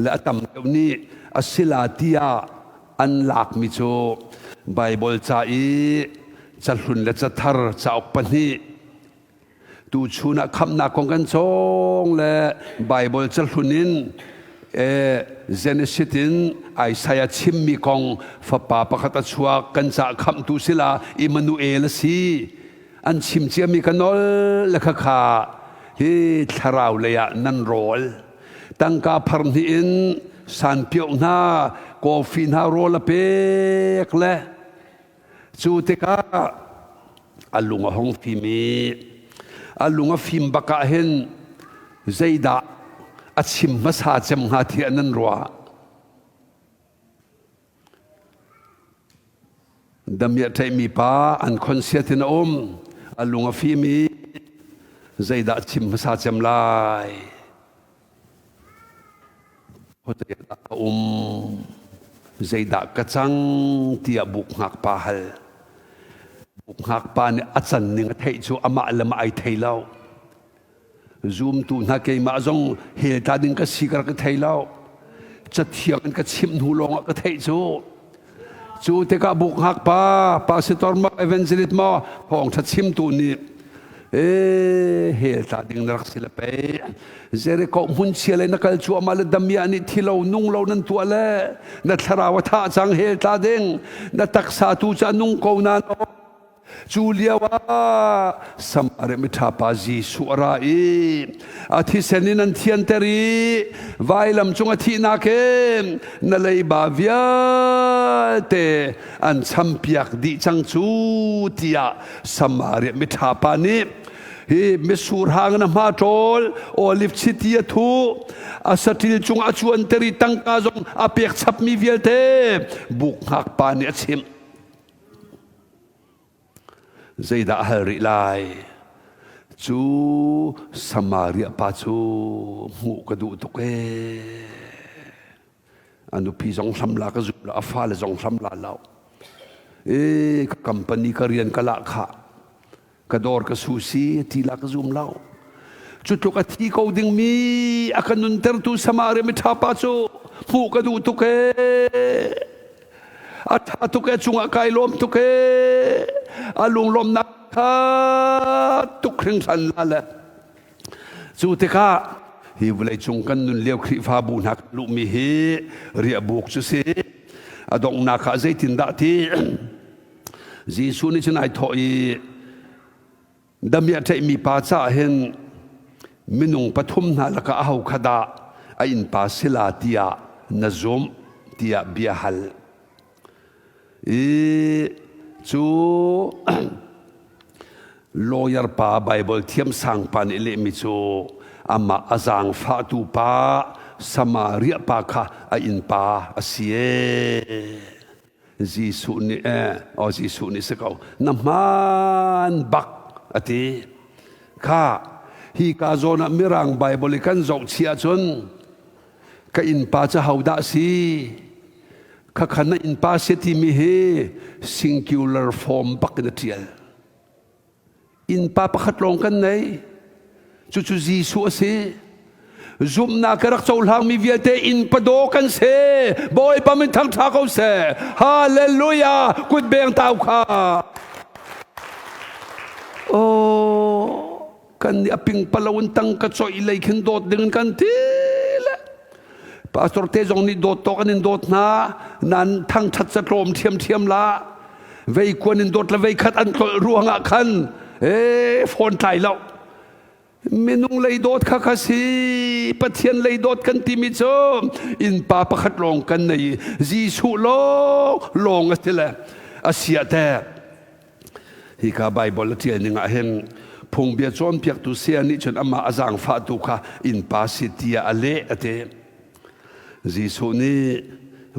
S1: le a tam deuh nih a sila tiah an lakmi cu Baibal ca i cahlun le cathar cauk pahnih tuchun ah khamhnak kong kan cawng le Baibal cahlun in Genesis in Isaiah chimmi kong fapa pakhat a chuak kan cah khamhtu sila Immanuel a si an chim ciami ka nol le khakha hi thlarau lei ah nan rawl tangka phar hnih in sanpioh hna coffee hna rawl a pek le cu tikah a lung a hong fim i a lung a fim bak ah hin zeidah a chim hmasa cem hnga tiah nan ruah? Damiah ṭaihmi pa an khonsiat in a um. A lung a fim i zeidah chim hmasa cem lai? Khuazei dah ka um? Zeidah ka cang? tiah buk hngak pa hal. Buk hngak pa nih a can ning a theih cu amah le mah ai thei lo. Zumtu hna keimah zong hell tla ding ka si ka rak i thei lo. Cathiang in ka chimh hnu lawngah ka theih cu. Cu tikah buk hngak pa, pastor maw, evangelist maw, thawngṭha chimtu nih ee hell tla ding na rak si le pei. Jericho hmun chia le na kal cuahmah le damiah nih thi lo nung lo nan tuah le na thlarau a thah cang hell tla ding na taksa tu cu a nung ko na Cu lio ah Samaria miṭha pa Jesuh a ra i a thisen in an thianter i vailam cung a thihnak in na leiba vialte an champiak dih cang cu tiah Samaria miṭha pa nih hi mitsur hang na hma ṭawl olive chiti a thuh a saṭil cung a cuanter i tangka zong a pek chapmi vialte buk hngak pa nih a chimh. Zeidah a hal rih lai? Cu Samaria pa cu hmuh ka duh tuk ee. A nupi zong hlam la ka zum la, a fale zong hlam la lo. Ee, ka company ka rian ka lah khah. Ka dawr ka su si ti la ka zum lo. Cu tluk a thi ko dingmi a ka nuntertu Samaria miṭha pa cu hmuh ka duh tuk ee. A ṭha tuk ee cungah kai lawm tuk ee. A lunglawmnak kha tuk hringhran la le. Cu tikah hi vawleicung kan nun lio Khrihfabu hna kan luhmi hi riahbuk cu si. A donghnak ah zeitindah ti Jesuh nih cun ai thawh i damiah ṭaihmi pa caah hin minung pathum hna lakah aho kha dah a innpa sila tiah na zumh tiah bia hal. I cu lawyer pa Bible thiamsang pa nih lehmi cu amah a zaangfahtu pa Samaria pa kha a innpa a si ee. Jesuh nih eh aw Jesuh nih si ko na hmaan bak a ti. Kha hi ka zawn ah Mirang Bible i kan zoh chih ahcun ka innpa cu hodah si khakha na innpa si timi hi singular form bak in a ṭial. Innpa pakhat lawng kan nei. Cucu Jesuh a si. Zumhnak ka rak cohlangmi vialte innpa daw kan si. Bawipa min thangṭha ko seh. Hallelujah! Kut beng tau kha. Oh, kan nih a pingpalo in tangka coih lei khin dawt ding in kan ti le pastor te zong nih dawt tawk an in dawt hna nan thangṭhat ca tlawm ṭhiamṭhiam la vei kuan in dawt le vei khat an tlolh ruangah khan e phone tlai lo minung lei dawt kha kha si pathian lei dawt kan timi cu innpa pakhat lawng kan nei Jesuh lawng lawng a si le a sia te Hika Baibal a ṭial ning ah hin phungbia cawnpiaktu saya nih cun amah a zaangfahtu kha innpa si tiah a leh a ti. Jesuh nih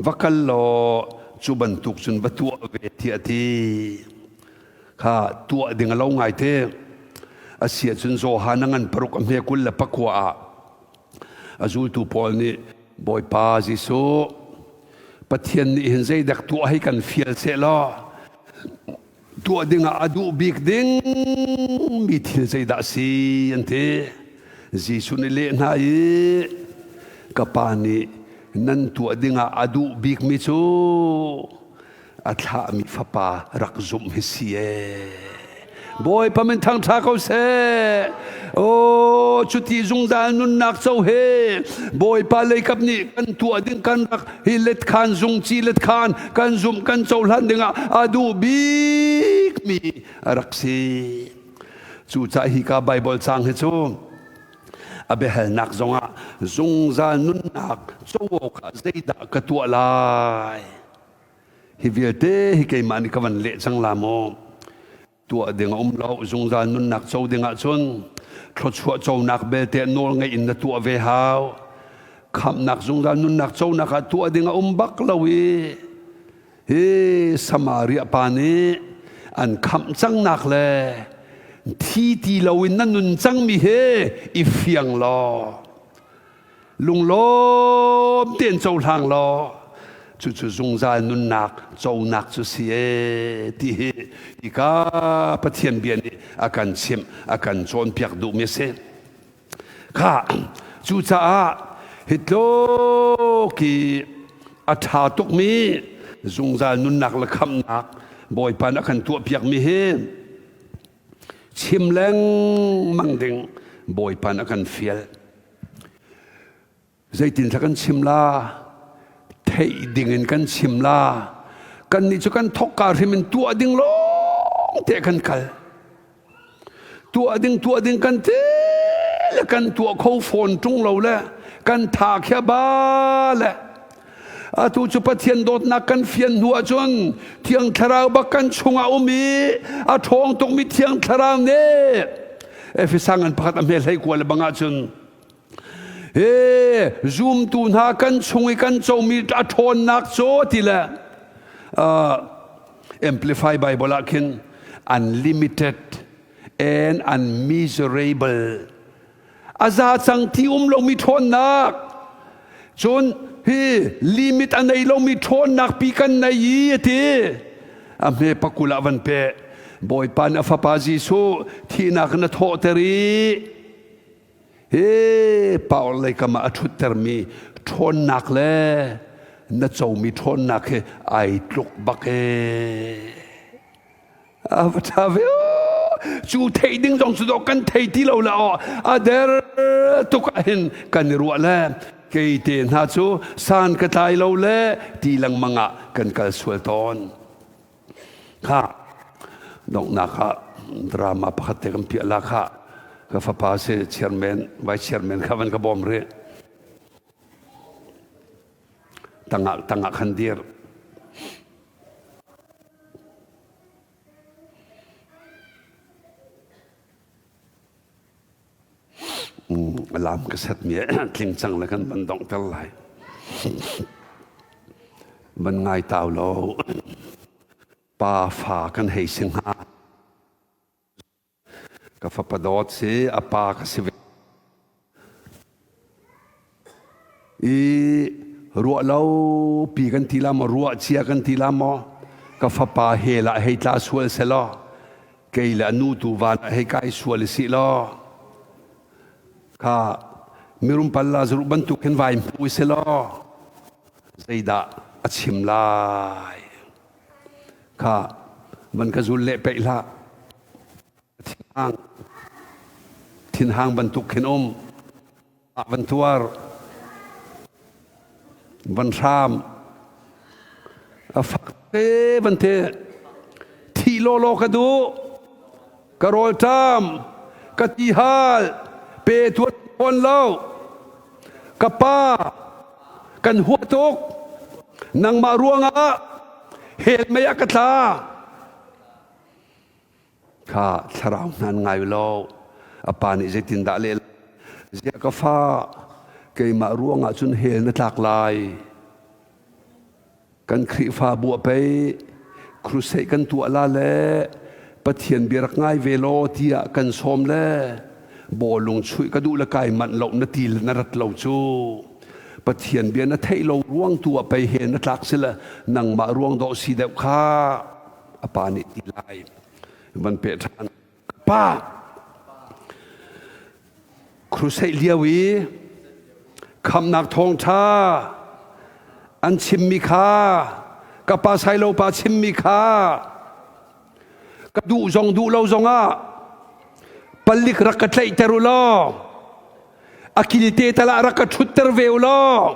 S1: va kal law cu bantuk cun va tuah ve tiah a ti. Kha tuah ding a lo ngai te. A si ahcun Johan a ngan paruk a hme 29 ah a zultu pawl nih Bawipa Jesuh Pathian nih hin zeidek tuah hi kan fial seh law tuah dingah a duh bik ding mi thil zeidah si an ti. Jesuh nih leh hna i ka pa nih nan tuah dingah a duh bik mi cu a thlahmi fapa rak zumh hi si ee. Bawipa min thangṭha ko seh. Oh, cuti zungzal nunnak co he Bawipa leikap nih kan tuah ding kan rak hi letkhan zungci letkhan kan zumh kan cohlan dingah a duh bikmi a rak si. Cucaah hika Bible cang hi cu a biahalnak zongah zungzal nunnak co awkah zeidah ka tuah lai? Hi vialte hi keimah nih ka van leh cang la maw? Tuah ding a um lo, zungzal nunnak co ding ahcun thluachuah conak belte nawl ngeih in na tuah ve hau. Khamhnak zungzal nunnak conak ah tuah ding a um bak lo i hi Samaria pa nih an khamh cangnak le thi ti loin na nun cangmi he i fiang law Lunglawm tein cohlang law cucu zungzal nunnak conak cu si e ti hi hika Pathian bia nih a kan chimh a kan cawnpiak duhmi a si. Kha cucaah hi tluk i a ṭha tukmi zungzal nunnak le khamhnak Bawipa nih a kan tuahpiakmi hi chim lengmang ding Bawipa nih a kan fial. Zeitin thla kan chim la? Theih ding in kan chim la. Kannih cu kan thokka hrim in tuah ding lawng te kan kal. Tuah ding tuah ding kan ti le kan tuah kho fawn ṭung lo le kan tha khia ba le atu cu Pathian dawtnak kan fian hnu ahcun Thiang Thlarau bak kan chungah um i a ṭhawng tukmi Thiang Thlarau nih Efesa ngan pakhat a hme hlei kua le bang ahcun he zumtu hna kan chung i kan comi a ṭhawnnak cu ti le Amplify Bible ah khin unlimited and unmeasurable a za cang ti um lomi ṭhawnnak cun hi limit a nei lomi ṭhawnnak pi kan nei i a ti a hme pakul ah van pe Bawipa nih a fapa Jesuh thihnak in a thawhter i hi power lei kam ah a ṭhuttermi ṭhawnnak le na comi ṭhawnnak hi ai tluk bak ee a va ṭha ve. Cu theih ding zong cu dawh kan thei ti lo la aw a der tuk ah hin kan i ruah le kei te hna cu san ka tlai lo le ti lengmang ah kan kal sual tawn. Kha donghnak ah drama pakhat te kan piah la kha ka fapa si chairman vice chairman kha van ka bawm rih. Tangah tangah khan dir. Lam ka set mi tling cang le kan van donghter lai. Van ngai tau lo. Pa fa kan hei si hnga. Ka fapa dawt si, a pa ka si ve. I ruah lo pi kan ti la maw, ruah cia kan ti la maw, ka fapa hel ah hei tla sual selaw, kei le a nu tu van ah hei kai sual i si law, kha mirum pal Lazarus bantuk hin vai hmu i si law, zeidah a chim lai? Kha van ka zul leh peih hlah. Thinhang thinhang bantuk khin um. Van tuar. Van hram. A fak te van te. Thi lawlaw ka duh. Ka rawlṭam. Ka tihal. Pe tuan fawn lo. Ka pa kan huat tuk. Nangmah ruangah hell mei ah ka tla. Kha thlarau hnan ngai law a pa nih zeitindah leh ziah ka fa keimah ruangah cun hell na tlak lai. Kan Khrihfabu ah pei crusade kan tuah la le Pathian bia rak ngai ve law tiah kan sawm le bawlung chuih ka duh le kai manh lo na ti le na rat lo cu Pathian bia na theih lo ruang tu ah pei he na tlak si le nangmah ruang dawh si deuh kha a pa nih ti lai van pe ṭhan pa Crusade lio i khamnak thawngṭha an chimmi kha ka pa Sailo pa chimmi kha ka duh zong duh lo zongah palik rak ka tlaihter u law a kilte tal ah rak ka ṭhutter ve u law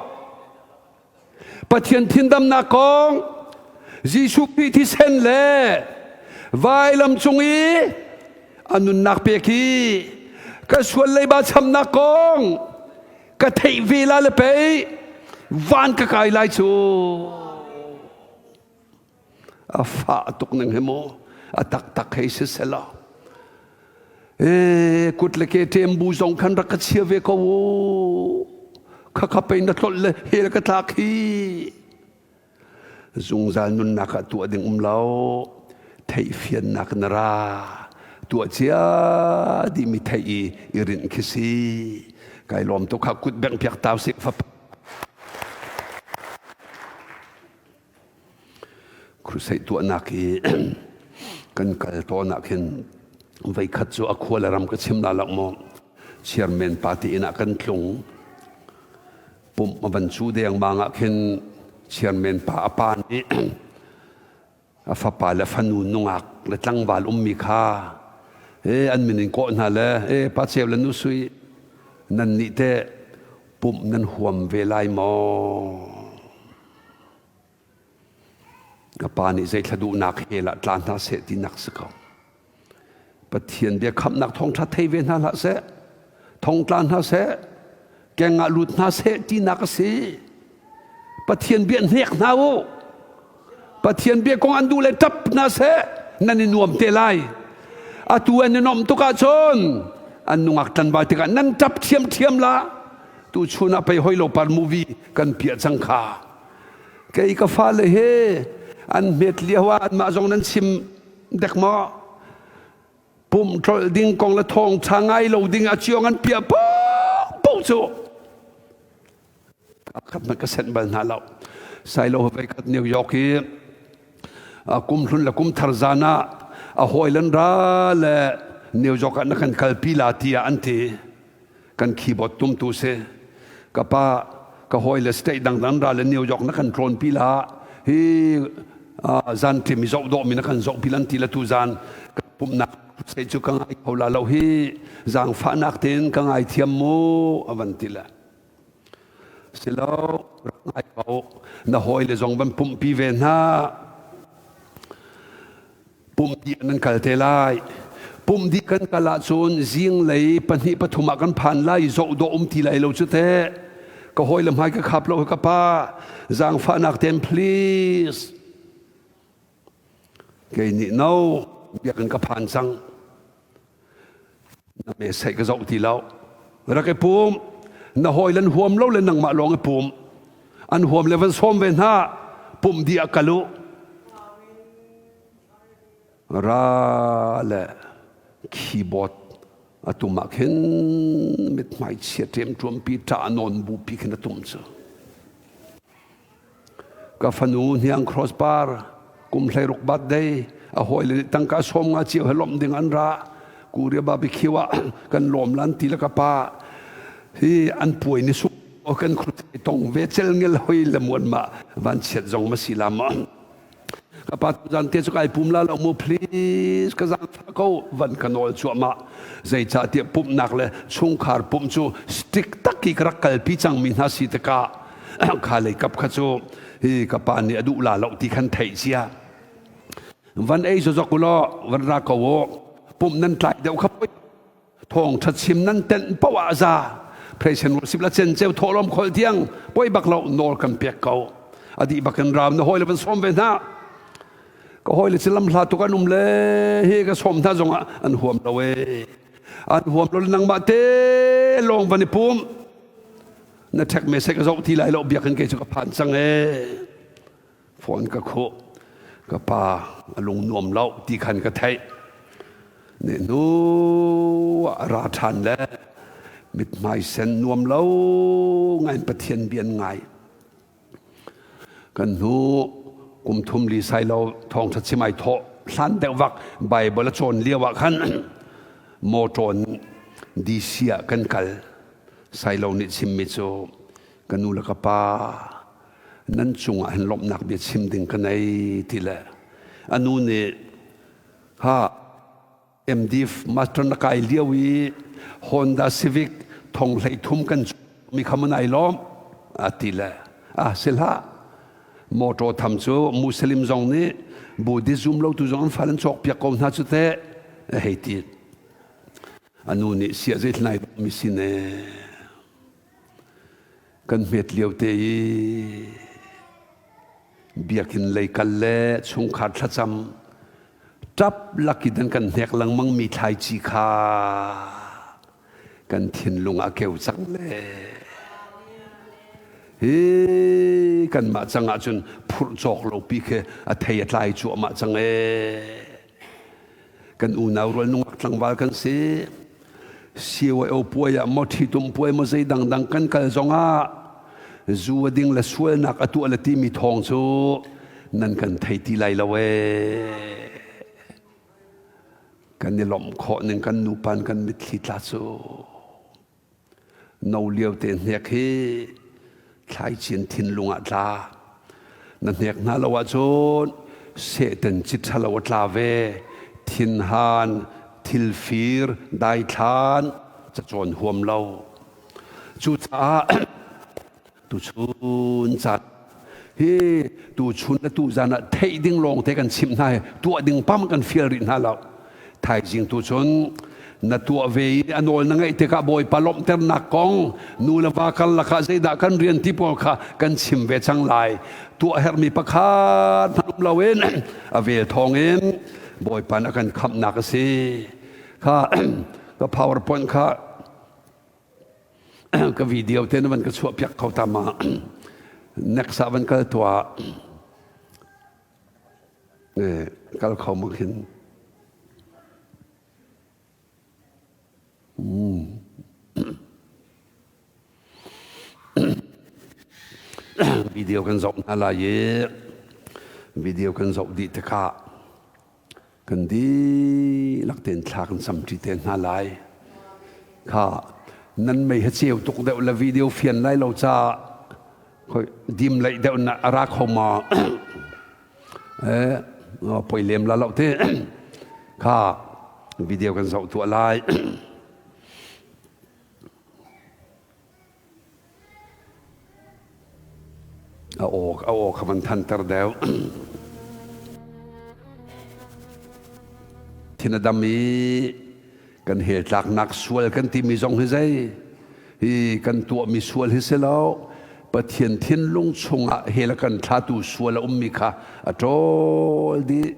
S1: Pathian thindamnak kong Jesuh Khrih thisen le vailam cung i a nunnak pek hi ka sual leiba chamnak kong ka theih ve la le pei van ka kai lai cu a fah tuk ning hi mu a taktak hei si selaw e kut le ke ṭem bu zong khan rak ka chia ve ko u kha kha pei na tlolh le hel ka tlak hi zungzal nunnak ah tuah ding um lo theihfiannak na ra tuah cia dimi theih i i rinh khi si kai lawm tuk kha kut bengh piak tau sik fa Crusade tuahnak i kan kal tawn ah khin voikhat cu a khua le ram ka chim la lak maw chairman party inn ah kan tlung pumh a van cu dengmang ah khin chairman pa a pa nih a fapa le fanu nungak le tlangval ummi kha e an min in kawh hna le e pa ceu le nu sui nan nih teh pumh nan huam ve lai maw Ka pa nih zei thla duhnak he lah tla hna seh tinak si ko. Pathian bia khamhnak thawngṭha thei ve hna hlah seh, thongtla hna seh, keng ah lut hna seh tinak a si. Pathian bia hnek hna u. Pathian bia kong an duh le ṭap hna seh, nan i nuam te lai. Atu an i nuamh tuk ahcun an nungak tlanval tikah nan ṭap ṭhiamṭhiam la. Tu chun ah pei hoi lo par movie kan piah cang kha. Kei ka fale he an hmet lio ah anmah zong nan chim dek maw? Pumh tlolh ding kong le thawngṭha ngai lo ding a ciong an piah paoh cu. Khat hmanh ka senh bal hna lo. Sailo vei khat New York i kum hlun le kum thar zan ah a hawi lan ra le New York ah na kan kalpi la tiah an ti. Kan keyboard tumtu si. Ka pa ka hawi le state dangdang ra le New York na kan tlawnpi la hi zan ṭim i zoh dawh mi na kan zohpi lan ti le tu zan kan pumhnak Sei cu ka ngai kho la lo hi zaangfahnak tein ka ngai thiam mu a van ti le. Silo rak ngai ko na hawi le zong van pumhpi ve hna. Pumh dih nan kal te lai. Pumh dih kan kal ahcun zinglei pahnih pathum ah kan phan lai zoh dawh um ti lai lo cu teh. Ka hawi le hmai ka khap lo ka pa zaangfahnak tein please. Kei nih no biakinn ka phan cang. Na me sei ka zoh ti lo. Rak i pum. Na hawi lan huam lo le nangmah lawng i pum. An huam le van sawm ve hna. Pum dih ah kal u. Ra le keyboard a tum ah khin mithmai chia ṭemṭuampi ṭah nawn bupi khin a tum cu. Ka fanu hniang crossbar kum 16 birthday a hawile nih tangka 50 cio he lawmh ding an ra. Korea barbecue ah kan lawm lan ti le ka pa hi an puai ni su kan tong ve cel ngel hoi le muan ma van chiat zong ma si la ma ka pa zan te cu kai pum la lo mu please ka zang ko van ka nawl cuahmah zeicahtiah pumhnak le chungkhar pumh cu strict tak i ka rak kalpi cangmi hna si tikah kha lei kap kha cu hi ka pa nih a duh la lo ti khan theih cia van ei zozok ulaw van ra ko u pumh nan tlai deuh kha Thawngṭha chim nan tenh paoh ah za. President worship la cenceu thawhlawm khol tiang poi bak lo nawl kan pek ko. A dih bak in ram na hawi le van sawm ve hna. Ka hawi le cu lamhla tuk an um le hi ka sawm hna zongah an huam lo e. An huam lo le nangmah te lawng van i pum. Na ṭhek me se ka zoh ti lai lo biakinn kei cu ka phan cang e. Phone ka khuh. Ka pa a lung nuam lo ti khan ka theih. Ne hnu ah ra ṭhan le mithmai sen nuam lo ngai in Pathian bia an ngai. Kan hnu kum thum li sai lo thawngṭha chim ai thawh hlan deuh vak Bible a cawn lio ah khan mawṭawn DC ah kan kal. Sailo nih chimmi cu ka nu le ka pa nan cungah hin lawmhnak bia chim ding ka nei ti le a nu nih ha MD master na kai lio i Honda Civic thong hlei thum kan mi kha mun ai lawm a ti le a si hlah motor tham cu Muslim zong nih Buddhist zum lo tu zong an fal an cawk piak ko hna cu teh hei ti a nu nih sia zei thlai mi sin e Kan hmet lio te i biakinn lei kal le chungkhar thlacam ṭap lakin an kan hnek lengmang mi thlaici kha kan thinlung ah keu cang le hi kanmah cang ahcun phurh cawk lo pi khi a thei a tlai cuahmah cang ee. Kan unau rual nungak tlangval kan si. CYO puai ah maw ṭhitum puai maw zei dangdang kan kal zongah zu a ding le sualnak a tuah le timi thawng cu nan kan thei ti lai lo ee. Kan i lawmh khawh ning kan nupan kan mitthli tla cu. No lio te hnek hi thlaichin thinlung ah tla. Na hnek hna lo ahcun Satan cit ṭhalo a tla ve. Thinhan, thilfir, daithlan, cacawn huam lo. Cucaah tuchun caan hi tuchun le tuzan ah theih ding lawng te kan chimh hna hi tuah ding pam kan fial rih hna lo. Thaizing tu cun na tuah ve i a nawl na ngeih tikah Bawipa lawmhternak kong nu le va karlak ah zeidah kan rian ti pawl kha kan chim ve cang lai. Tuah herhmi pakhat hmanh um loin a vel thawngin Bawipa nih a kan khamhnak a si. Kha ka PowerPoint kha ka video te na van ka chuah piak kho ta ma. Next ah van kal tuah. Kal kho ma khin. Video kan zoh hna lai i video kan zoh dih tikah kan dihlak tein thla kan camṭi te hna lai. Kha nan mei ha ceu tuk deuh le video fian lai lo ca khoi dim leih deuh na a ra kho ma eh poi lem la lo te kha. Video kan zoh tuah lai. A aw a aw kha van thanter deuh. Thin a dam i kan hel tlaknak sual kan timi zong hi zei hi kan tuahmi sual hi si lo Pathian thinlung chungah hel a kan thlatu sual a ummi kha a ṭawl dih.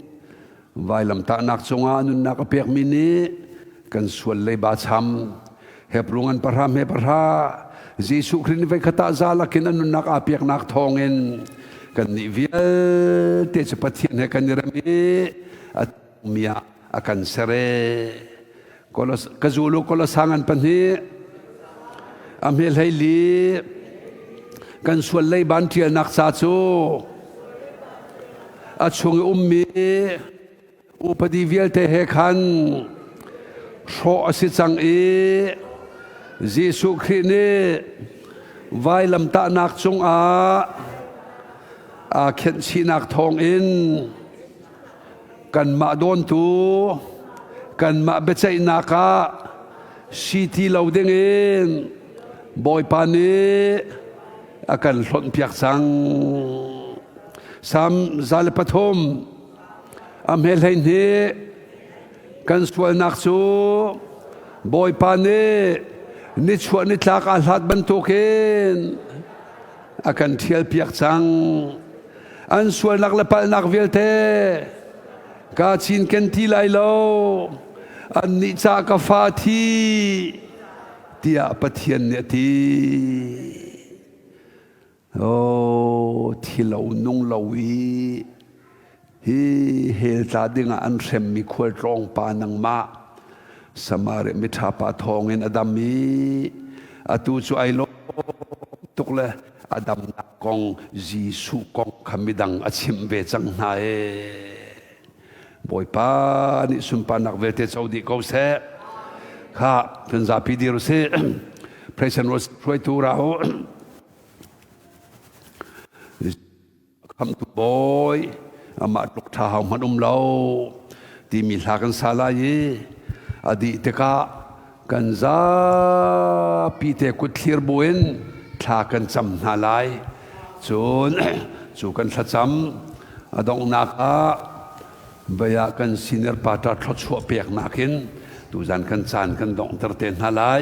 S1: Vailamtahnak cungah nunnak a pekmi nih kan sual leiba cham. Hebru ngan pahra hme pahra Jesuh Khrih nih voikhat ah za lakin a nunnak aa peknak thawngin kannih vialte cu Pathian he kan i rem i a mi ah a kan ser e. Ka zulu Kolosa ngan pahnih a hme hlei li kan sual lei ban ṭialnak ca cu a chung i ummi upadi vialte he khan hrawh a si cang i Jesuh Khrih nih vailamtahnak cungah aa khenhchihnak thawngin kanmah dawntu kanmah biaceihnak ah si ti lo dingin Bawipa nih a kan hlonhpiak cang. Salm 103 a hme 12 kan sualnak cu Bawipa nih nichuah nitlak aa hlat bantukin a kan ṭhialpiak cang. An sualnak le palhnak vialte kaa cinken ti lai lo. Annih ca ka fa thi tiah Pathian nih a ti. Oh, thi lo nung lo i hi hell tla dingah an hremmi khualtlawng pa nangmah Samaria miṭha pa thawngin a dam i atu cu ai lawm tuk le a damnak kong Jesuh kong kha midang a chimh ve cang hna ee. Bawipa nih sunparnak vialte co dih ko seh. Kha kan zapi dir usih. Praise and worship hruaitu ra u. Khamtu Bawi amah tluk ṭha hau hmanh um lo timi hla kan sa lai i a dih tikah kan zapi te kut thlir buin thla kan cam hna lai. Cun cu kan thlacam a donghnak ah baya kan senior pastor thluachuah peknak in tuzan kan caan kan donghter te hna lai.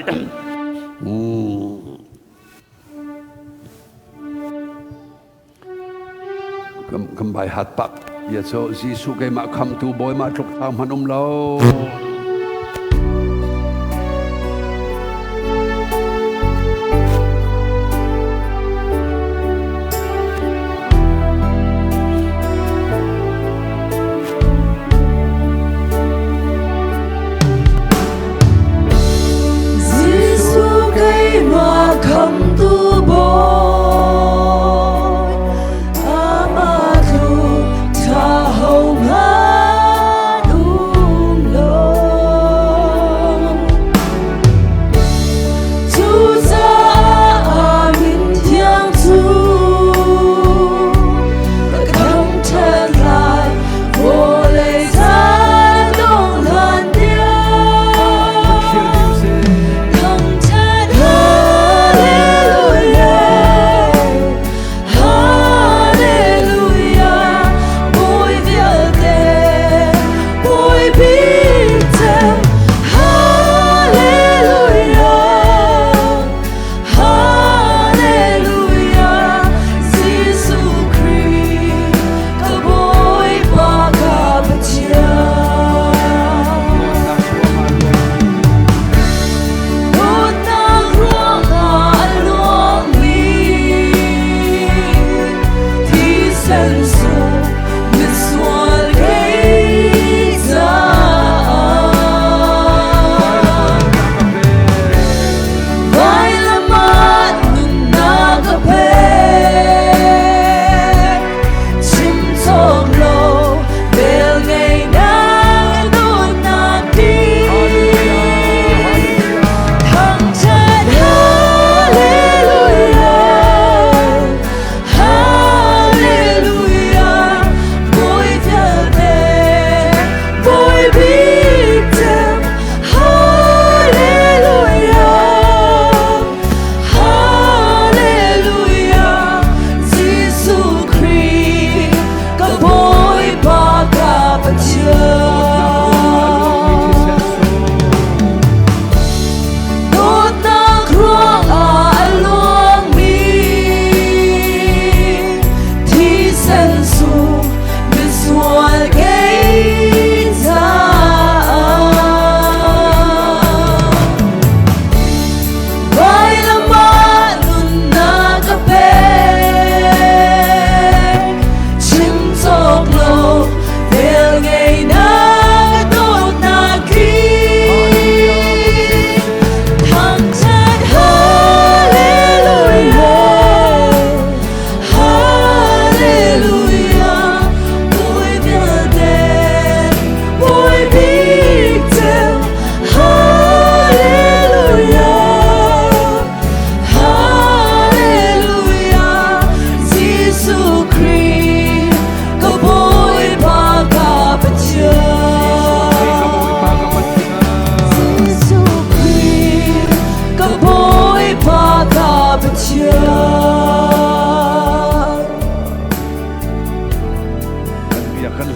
S1: Kan bai hat pak bia cu Jesuh keimah khamtu Bawi mah tluk thang hmanh um lo.
S2: Jesuh keimah khamtu Bawi, amah tluk ṭha hohmanh um lo.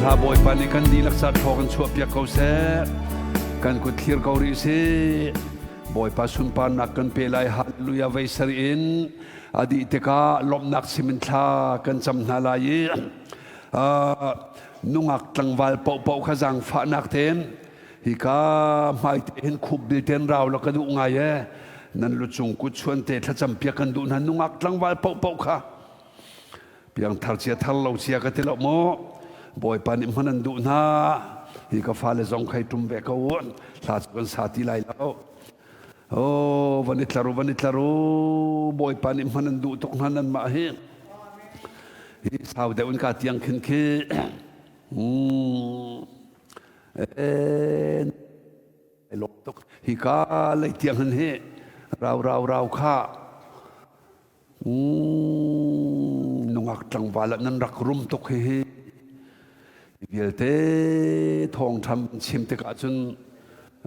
S1: hla Bawipa nih kan dihlak ca thaw kan chuah piak ko seh. Kan kut thlir ko rih sih. Bawipa sunparnak kan pe lai. Hallelujah vei sar in a dih tikah lawmhnak sim in thla kan cam hna lai i nungak tlangval paohpaoh kha zaangfahnak tein hika hmai te hin khup bil ten rau la ka duh ngai e nan lucung kut chuan te thlacam piak kan duh hna nungak tlangval paohpaoh kha piangthar cia thar lo cia ka ti lo maw Bawipa nih hman an duh hna hi ka fale zong khai tum ve ko u hla cu kan sa ti lai lo Oh van i tlar u van i tlar u Bawipa nih hman an duh tuk hna nan mah hi hi sau deuh in ka tiang khin khi eh lawm tuk hika lei tiang hin hi rau rau rau kha Nungak tlangval ah nan rak rum tuk hihi. Hi vialte thawngṭha chim tikah cun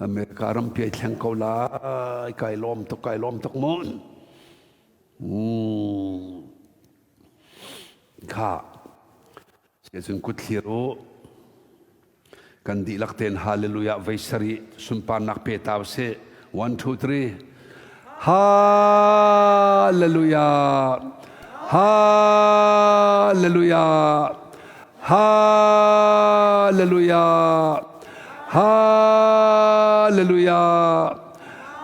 S1: America rampi ai thleng ko lai. Kai lawm tuk, kai lawm tuk mu. Kha Cun kut thlir u. Kan dihlak tein hallelujah vei sarih sunparnak pe ta usih. 1 2 3 Hallelujah. Hallelujah. Hallelujah. Hallelujah.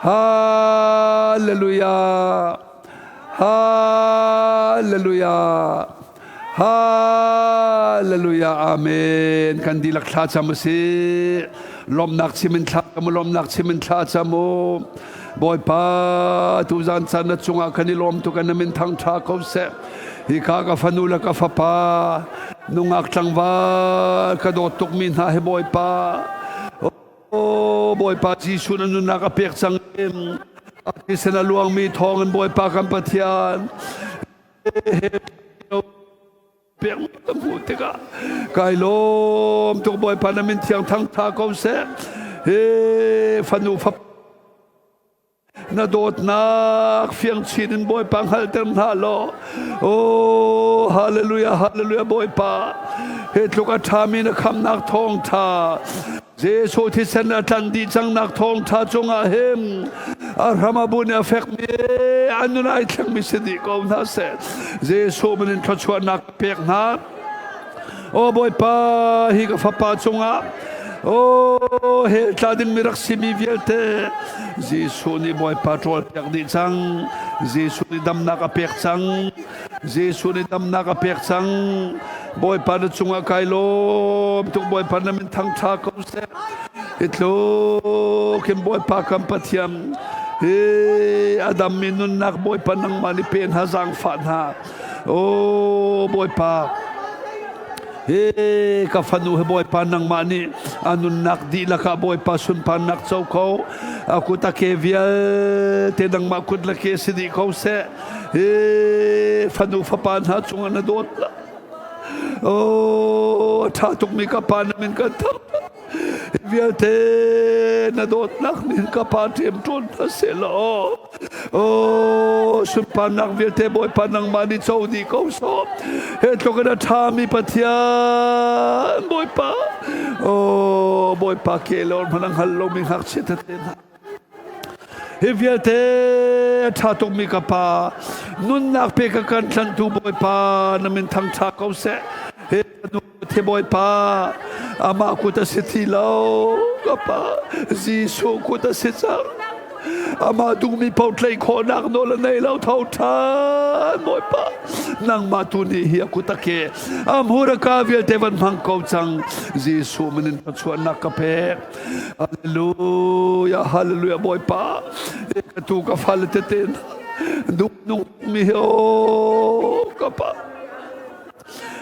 S1: Hallelujah. Hallelujah. Hallelujah. Amen. Kan dihlak thla cam u sih. Lawmnak chim in thla cam u, lawmnak chim in thla cam u. Bawipa, tuzan caan na cungah kan i lawm tuk na min thangṭha ko seh. Hika ka fanu le ka fapa, nungak tlangval ka dawt tukmi hna hi Bawipa. Oh, Bawipa Jesuh na nunnak a pek cang in a thisen a luangmi thawng in Bawipa kan Pathian pek ka hmuh tikah kai lawm tuk Bawipa na min thiang thang tha ko seh he fanu fap na dawtnak fiang chin in Bawipa hngalhter hna law oh hallelujah hallelujah Bawipa he tluk a ṭhami na khamnak thawngṭha Jesuh thisen a tlan dih cangnak thawngṭha cungah hin a hram a bun i a fekmi an nun ai thlengmi si dih ko hna seh Jesuh min in thluachuahnak pek hna Aw Bawipa, hi ka fapa cungah Oh, hell tla dingmi rak simi vialte Jesuh nih Bawipa ṭawl piak dih cang. Jesuh nih damnak a pek cang. Jesuh nih damnak a pek cang. Bawipa na cungah kai lawm tuk Bawipa na min thangṭha ko seh. Hi tluk hin Bawipa kan Pathian hi a dammi nunnak Bawipa nangmah nih pe hna zaangfah hna. Oh Bawipa, he ka fanu he Bawipa nangmah nih a nunnak dihlak ah Bawipa sunparnak co ko a kut a ke vialte nangmah kut le ke si dih ko seh he fanu fapa hna cungah na dawt oh a ṭha tukmi ka pa na min kan thang vialte na dawtnak nih ka pa ṭem ṭawn hna seh law Oh, sunparnak vialte Bawipa nangmah nih co dih ko sawh. He tluk in a ṭhami Pathian Bawipa. Oh, Bawipa ke le hmanh a hngal lomi ngakchia tete hna. Hi vialte a ṭha tukmi ka pa, nunnak pe ka kan tlanhtu Bawipa na min thangṭha ko seh. He nu the Bawipa, amah kut a si ti lo, ka pa, Jesuh kut a si cang. Amah duhmi paoh tlaih khawhnak nawl a nei lo tho ṭhan Bawipa nangmah tu nih hi a kut a ke a hmur a ka vialte van hmang ko cang Jesuh min in thluachuahnak ka pek Hallelujah Hallelujah Bawipa ka tu ka fale tete duh nung mi hi o ka pa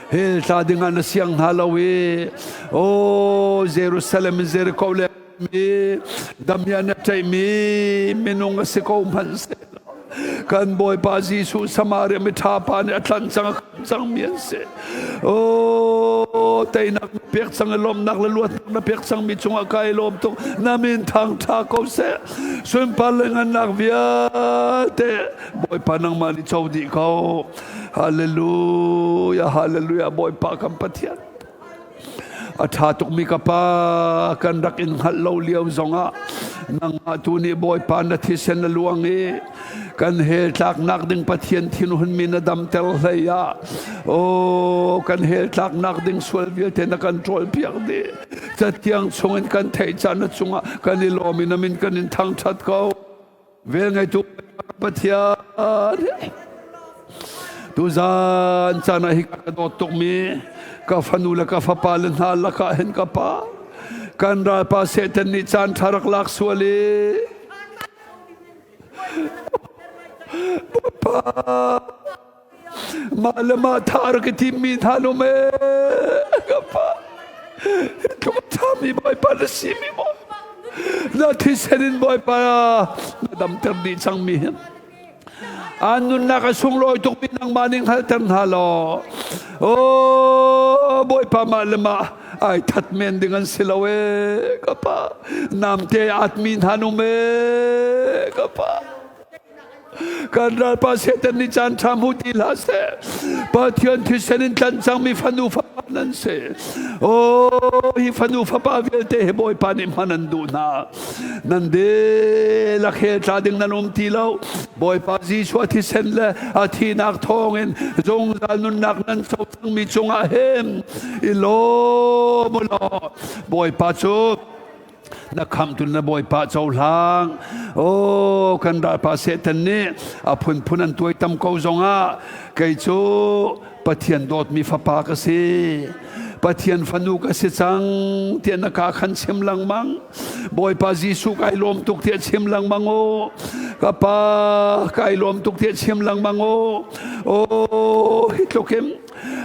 S1: hell tla dingah na siang hna lo i o Jerusalem Jericho le mi damian a ṭaimi minung a si ko hmanh kan Bawipa Jesuh Samaria miṭha pa nih a tlanh cang a khamh cangmi an si. Oh, teinak na pek cang i lawmhnak le luatnak na pek cangmi cungah kai lawm tuk. Na min thangṭha ko seh. Sunpar le ngannak vialte Bawipa nangmah nih co dih ko. Hallelujah, hallelujah, Bawipa kan Pathian. A ṭha tukmi ka pa, kan rak in hngalh lo lio zongah nangmah tu nih Bawipa na thisen na luang i kan hell tlaknak ding Pathian thinhunmi na damter hlei ah oh kan hell tlaknak ding sual vialte na kan ṭawl piak dih. Cathiang chungin kan theih caan na cungah kan i lawm i na min kan in thangṭhat ko. Velngeitu Pathian tuzan caan ah hi ka dawt tukmi ka fanu le ka fapa le hna lakah hin ka pa kan ralpa Satan nih caan ṭha rak lak sual i Bawipa mah le mah tha rak i timmi hna num e ka pa tluk a ṭhami Bawipa na simi maw na thisen in Bawipa na damter dih cangmi hi an nunnak a sunglawi tukmi nangmah nih hngalhter hna law oh Bawipa mah le mah ai that men ding an si lo e ka pa namte atmi hna num e ka pa Kan ralpa Satan nih caan ṭha hmu ti hlah seh. Pathian thisen in tlanh cangmi fanu fapa nan si. Oh, hi fanu fapa vialte hi Bawipa nih hman an duh hna. Nan dihlak he tla ding nan um ti lo. Bawipa Jesuh a thisen le a thihnak thawngin zungzal nunnak nan co cangmi cungah hin i lawm u law Bawipa cu na khamtu na bawipa cohlang oh kan ralpa Satan nih a phunphun an tuaitam ko zongah kei cu Pathian dawtmi fapa ka si Pathian fanu ka si cang tiah na ka khan chim lengmang Bawipa Jesuh kai lawm tuk tiah chim lengmang o ka pa kai lawm tuk tiah chim lengmang o oh hi tlukin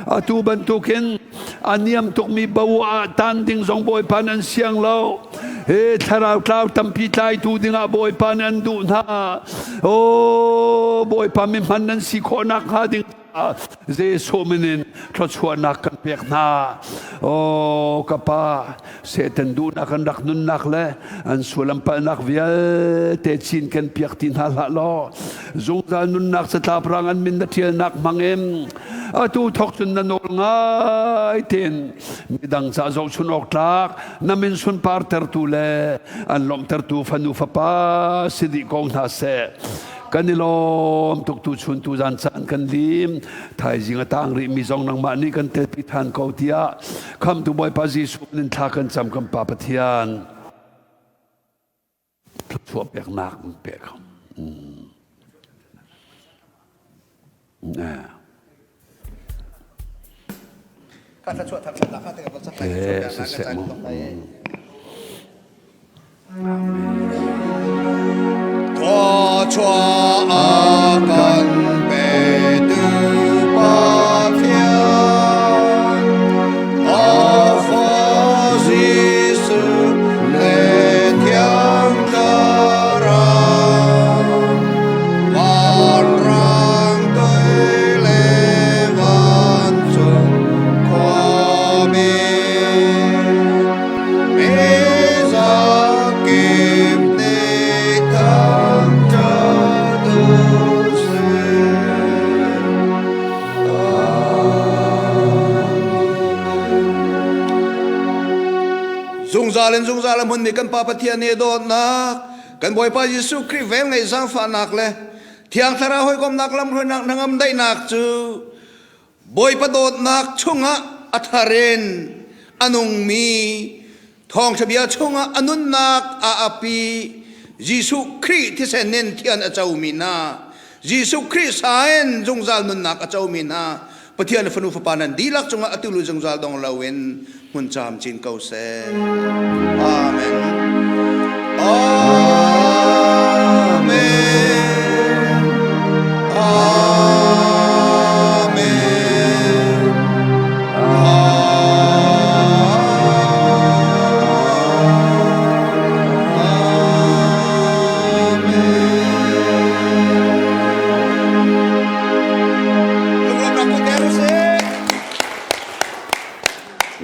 S1: Atu bantukin a niam tukmi bo ah tan ding zong Bawipa nan siang lo. He thlarau tlau tampi tlaitu dingah Bawipa nih an duh hna. Oh Bawipa mi hman nan si khawhnak hnga ding Jesuh min in thluachuahnak kan pek hna. Oh ka pa, Satan duhnak an rak nunnak le an sual an palhnak vialte cin kan piak ti hna hlah law zungzal nunnak catlap rang an min na ṭialnak hmangin atu thok cun na nawl ngai tein midang ca zohchun awk tlak na min sunpar tertu le an lawmhtertu fanu fapa si dih ko hna seh. Kan i lawm tuk tu chun tu zan caan kan lim thaizing a tang rih mi zong nangmah nih kan telpi than ko tiah khamtu Bawipa Jesuh nin thla kan cam kan Pa Pathian thluachuah peknak pe kham.
S3: Ka thluachuah thangṭhatnak kha te ka sak lai
S1: Eh, siseh mu.
S3: Thluachuah a kan petu Pathian, a Fa Jesuh le Thiang Thlarau, vanrang toi le vancung khuami, mizakip nih thangṭhat u sih. Zungzal in zungzal a hmunmi kan Pa Pathian i dawtnak, kan Bawipa Jesuh Khrih velngeih zaangfahnak le Thiang Thlarau hawikomhnak lamhruainak hnangam daihnak cu Bawipa dawtnak chungah a thar in a nungmi thawngṭha bia chungah a nunnak a api Jesuh Khrih thisen in thian a comi hna Jesuh Khrih sa in zungzal nunnak a comi hna Pathian fanu fapa nan dihlak cungah atu lu zungzal dong loin hmun camcin ko seh. Amen. Amen. Amen.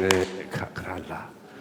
S3: Amen.
S1: Kha kra la.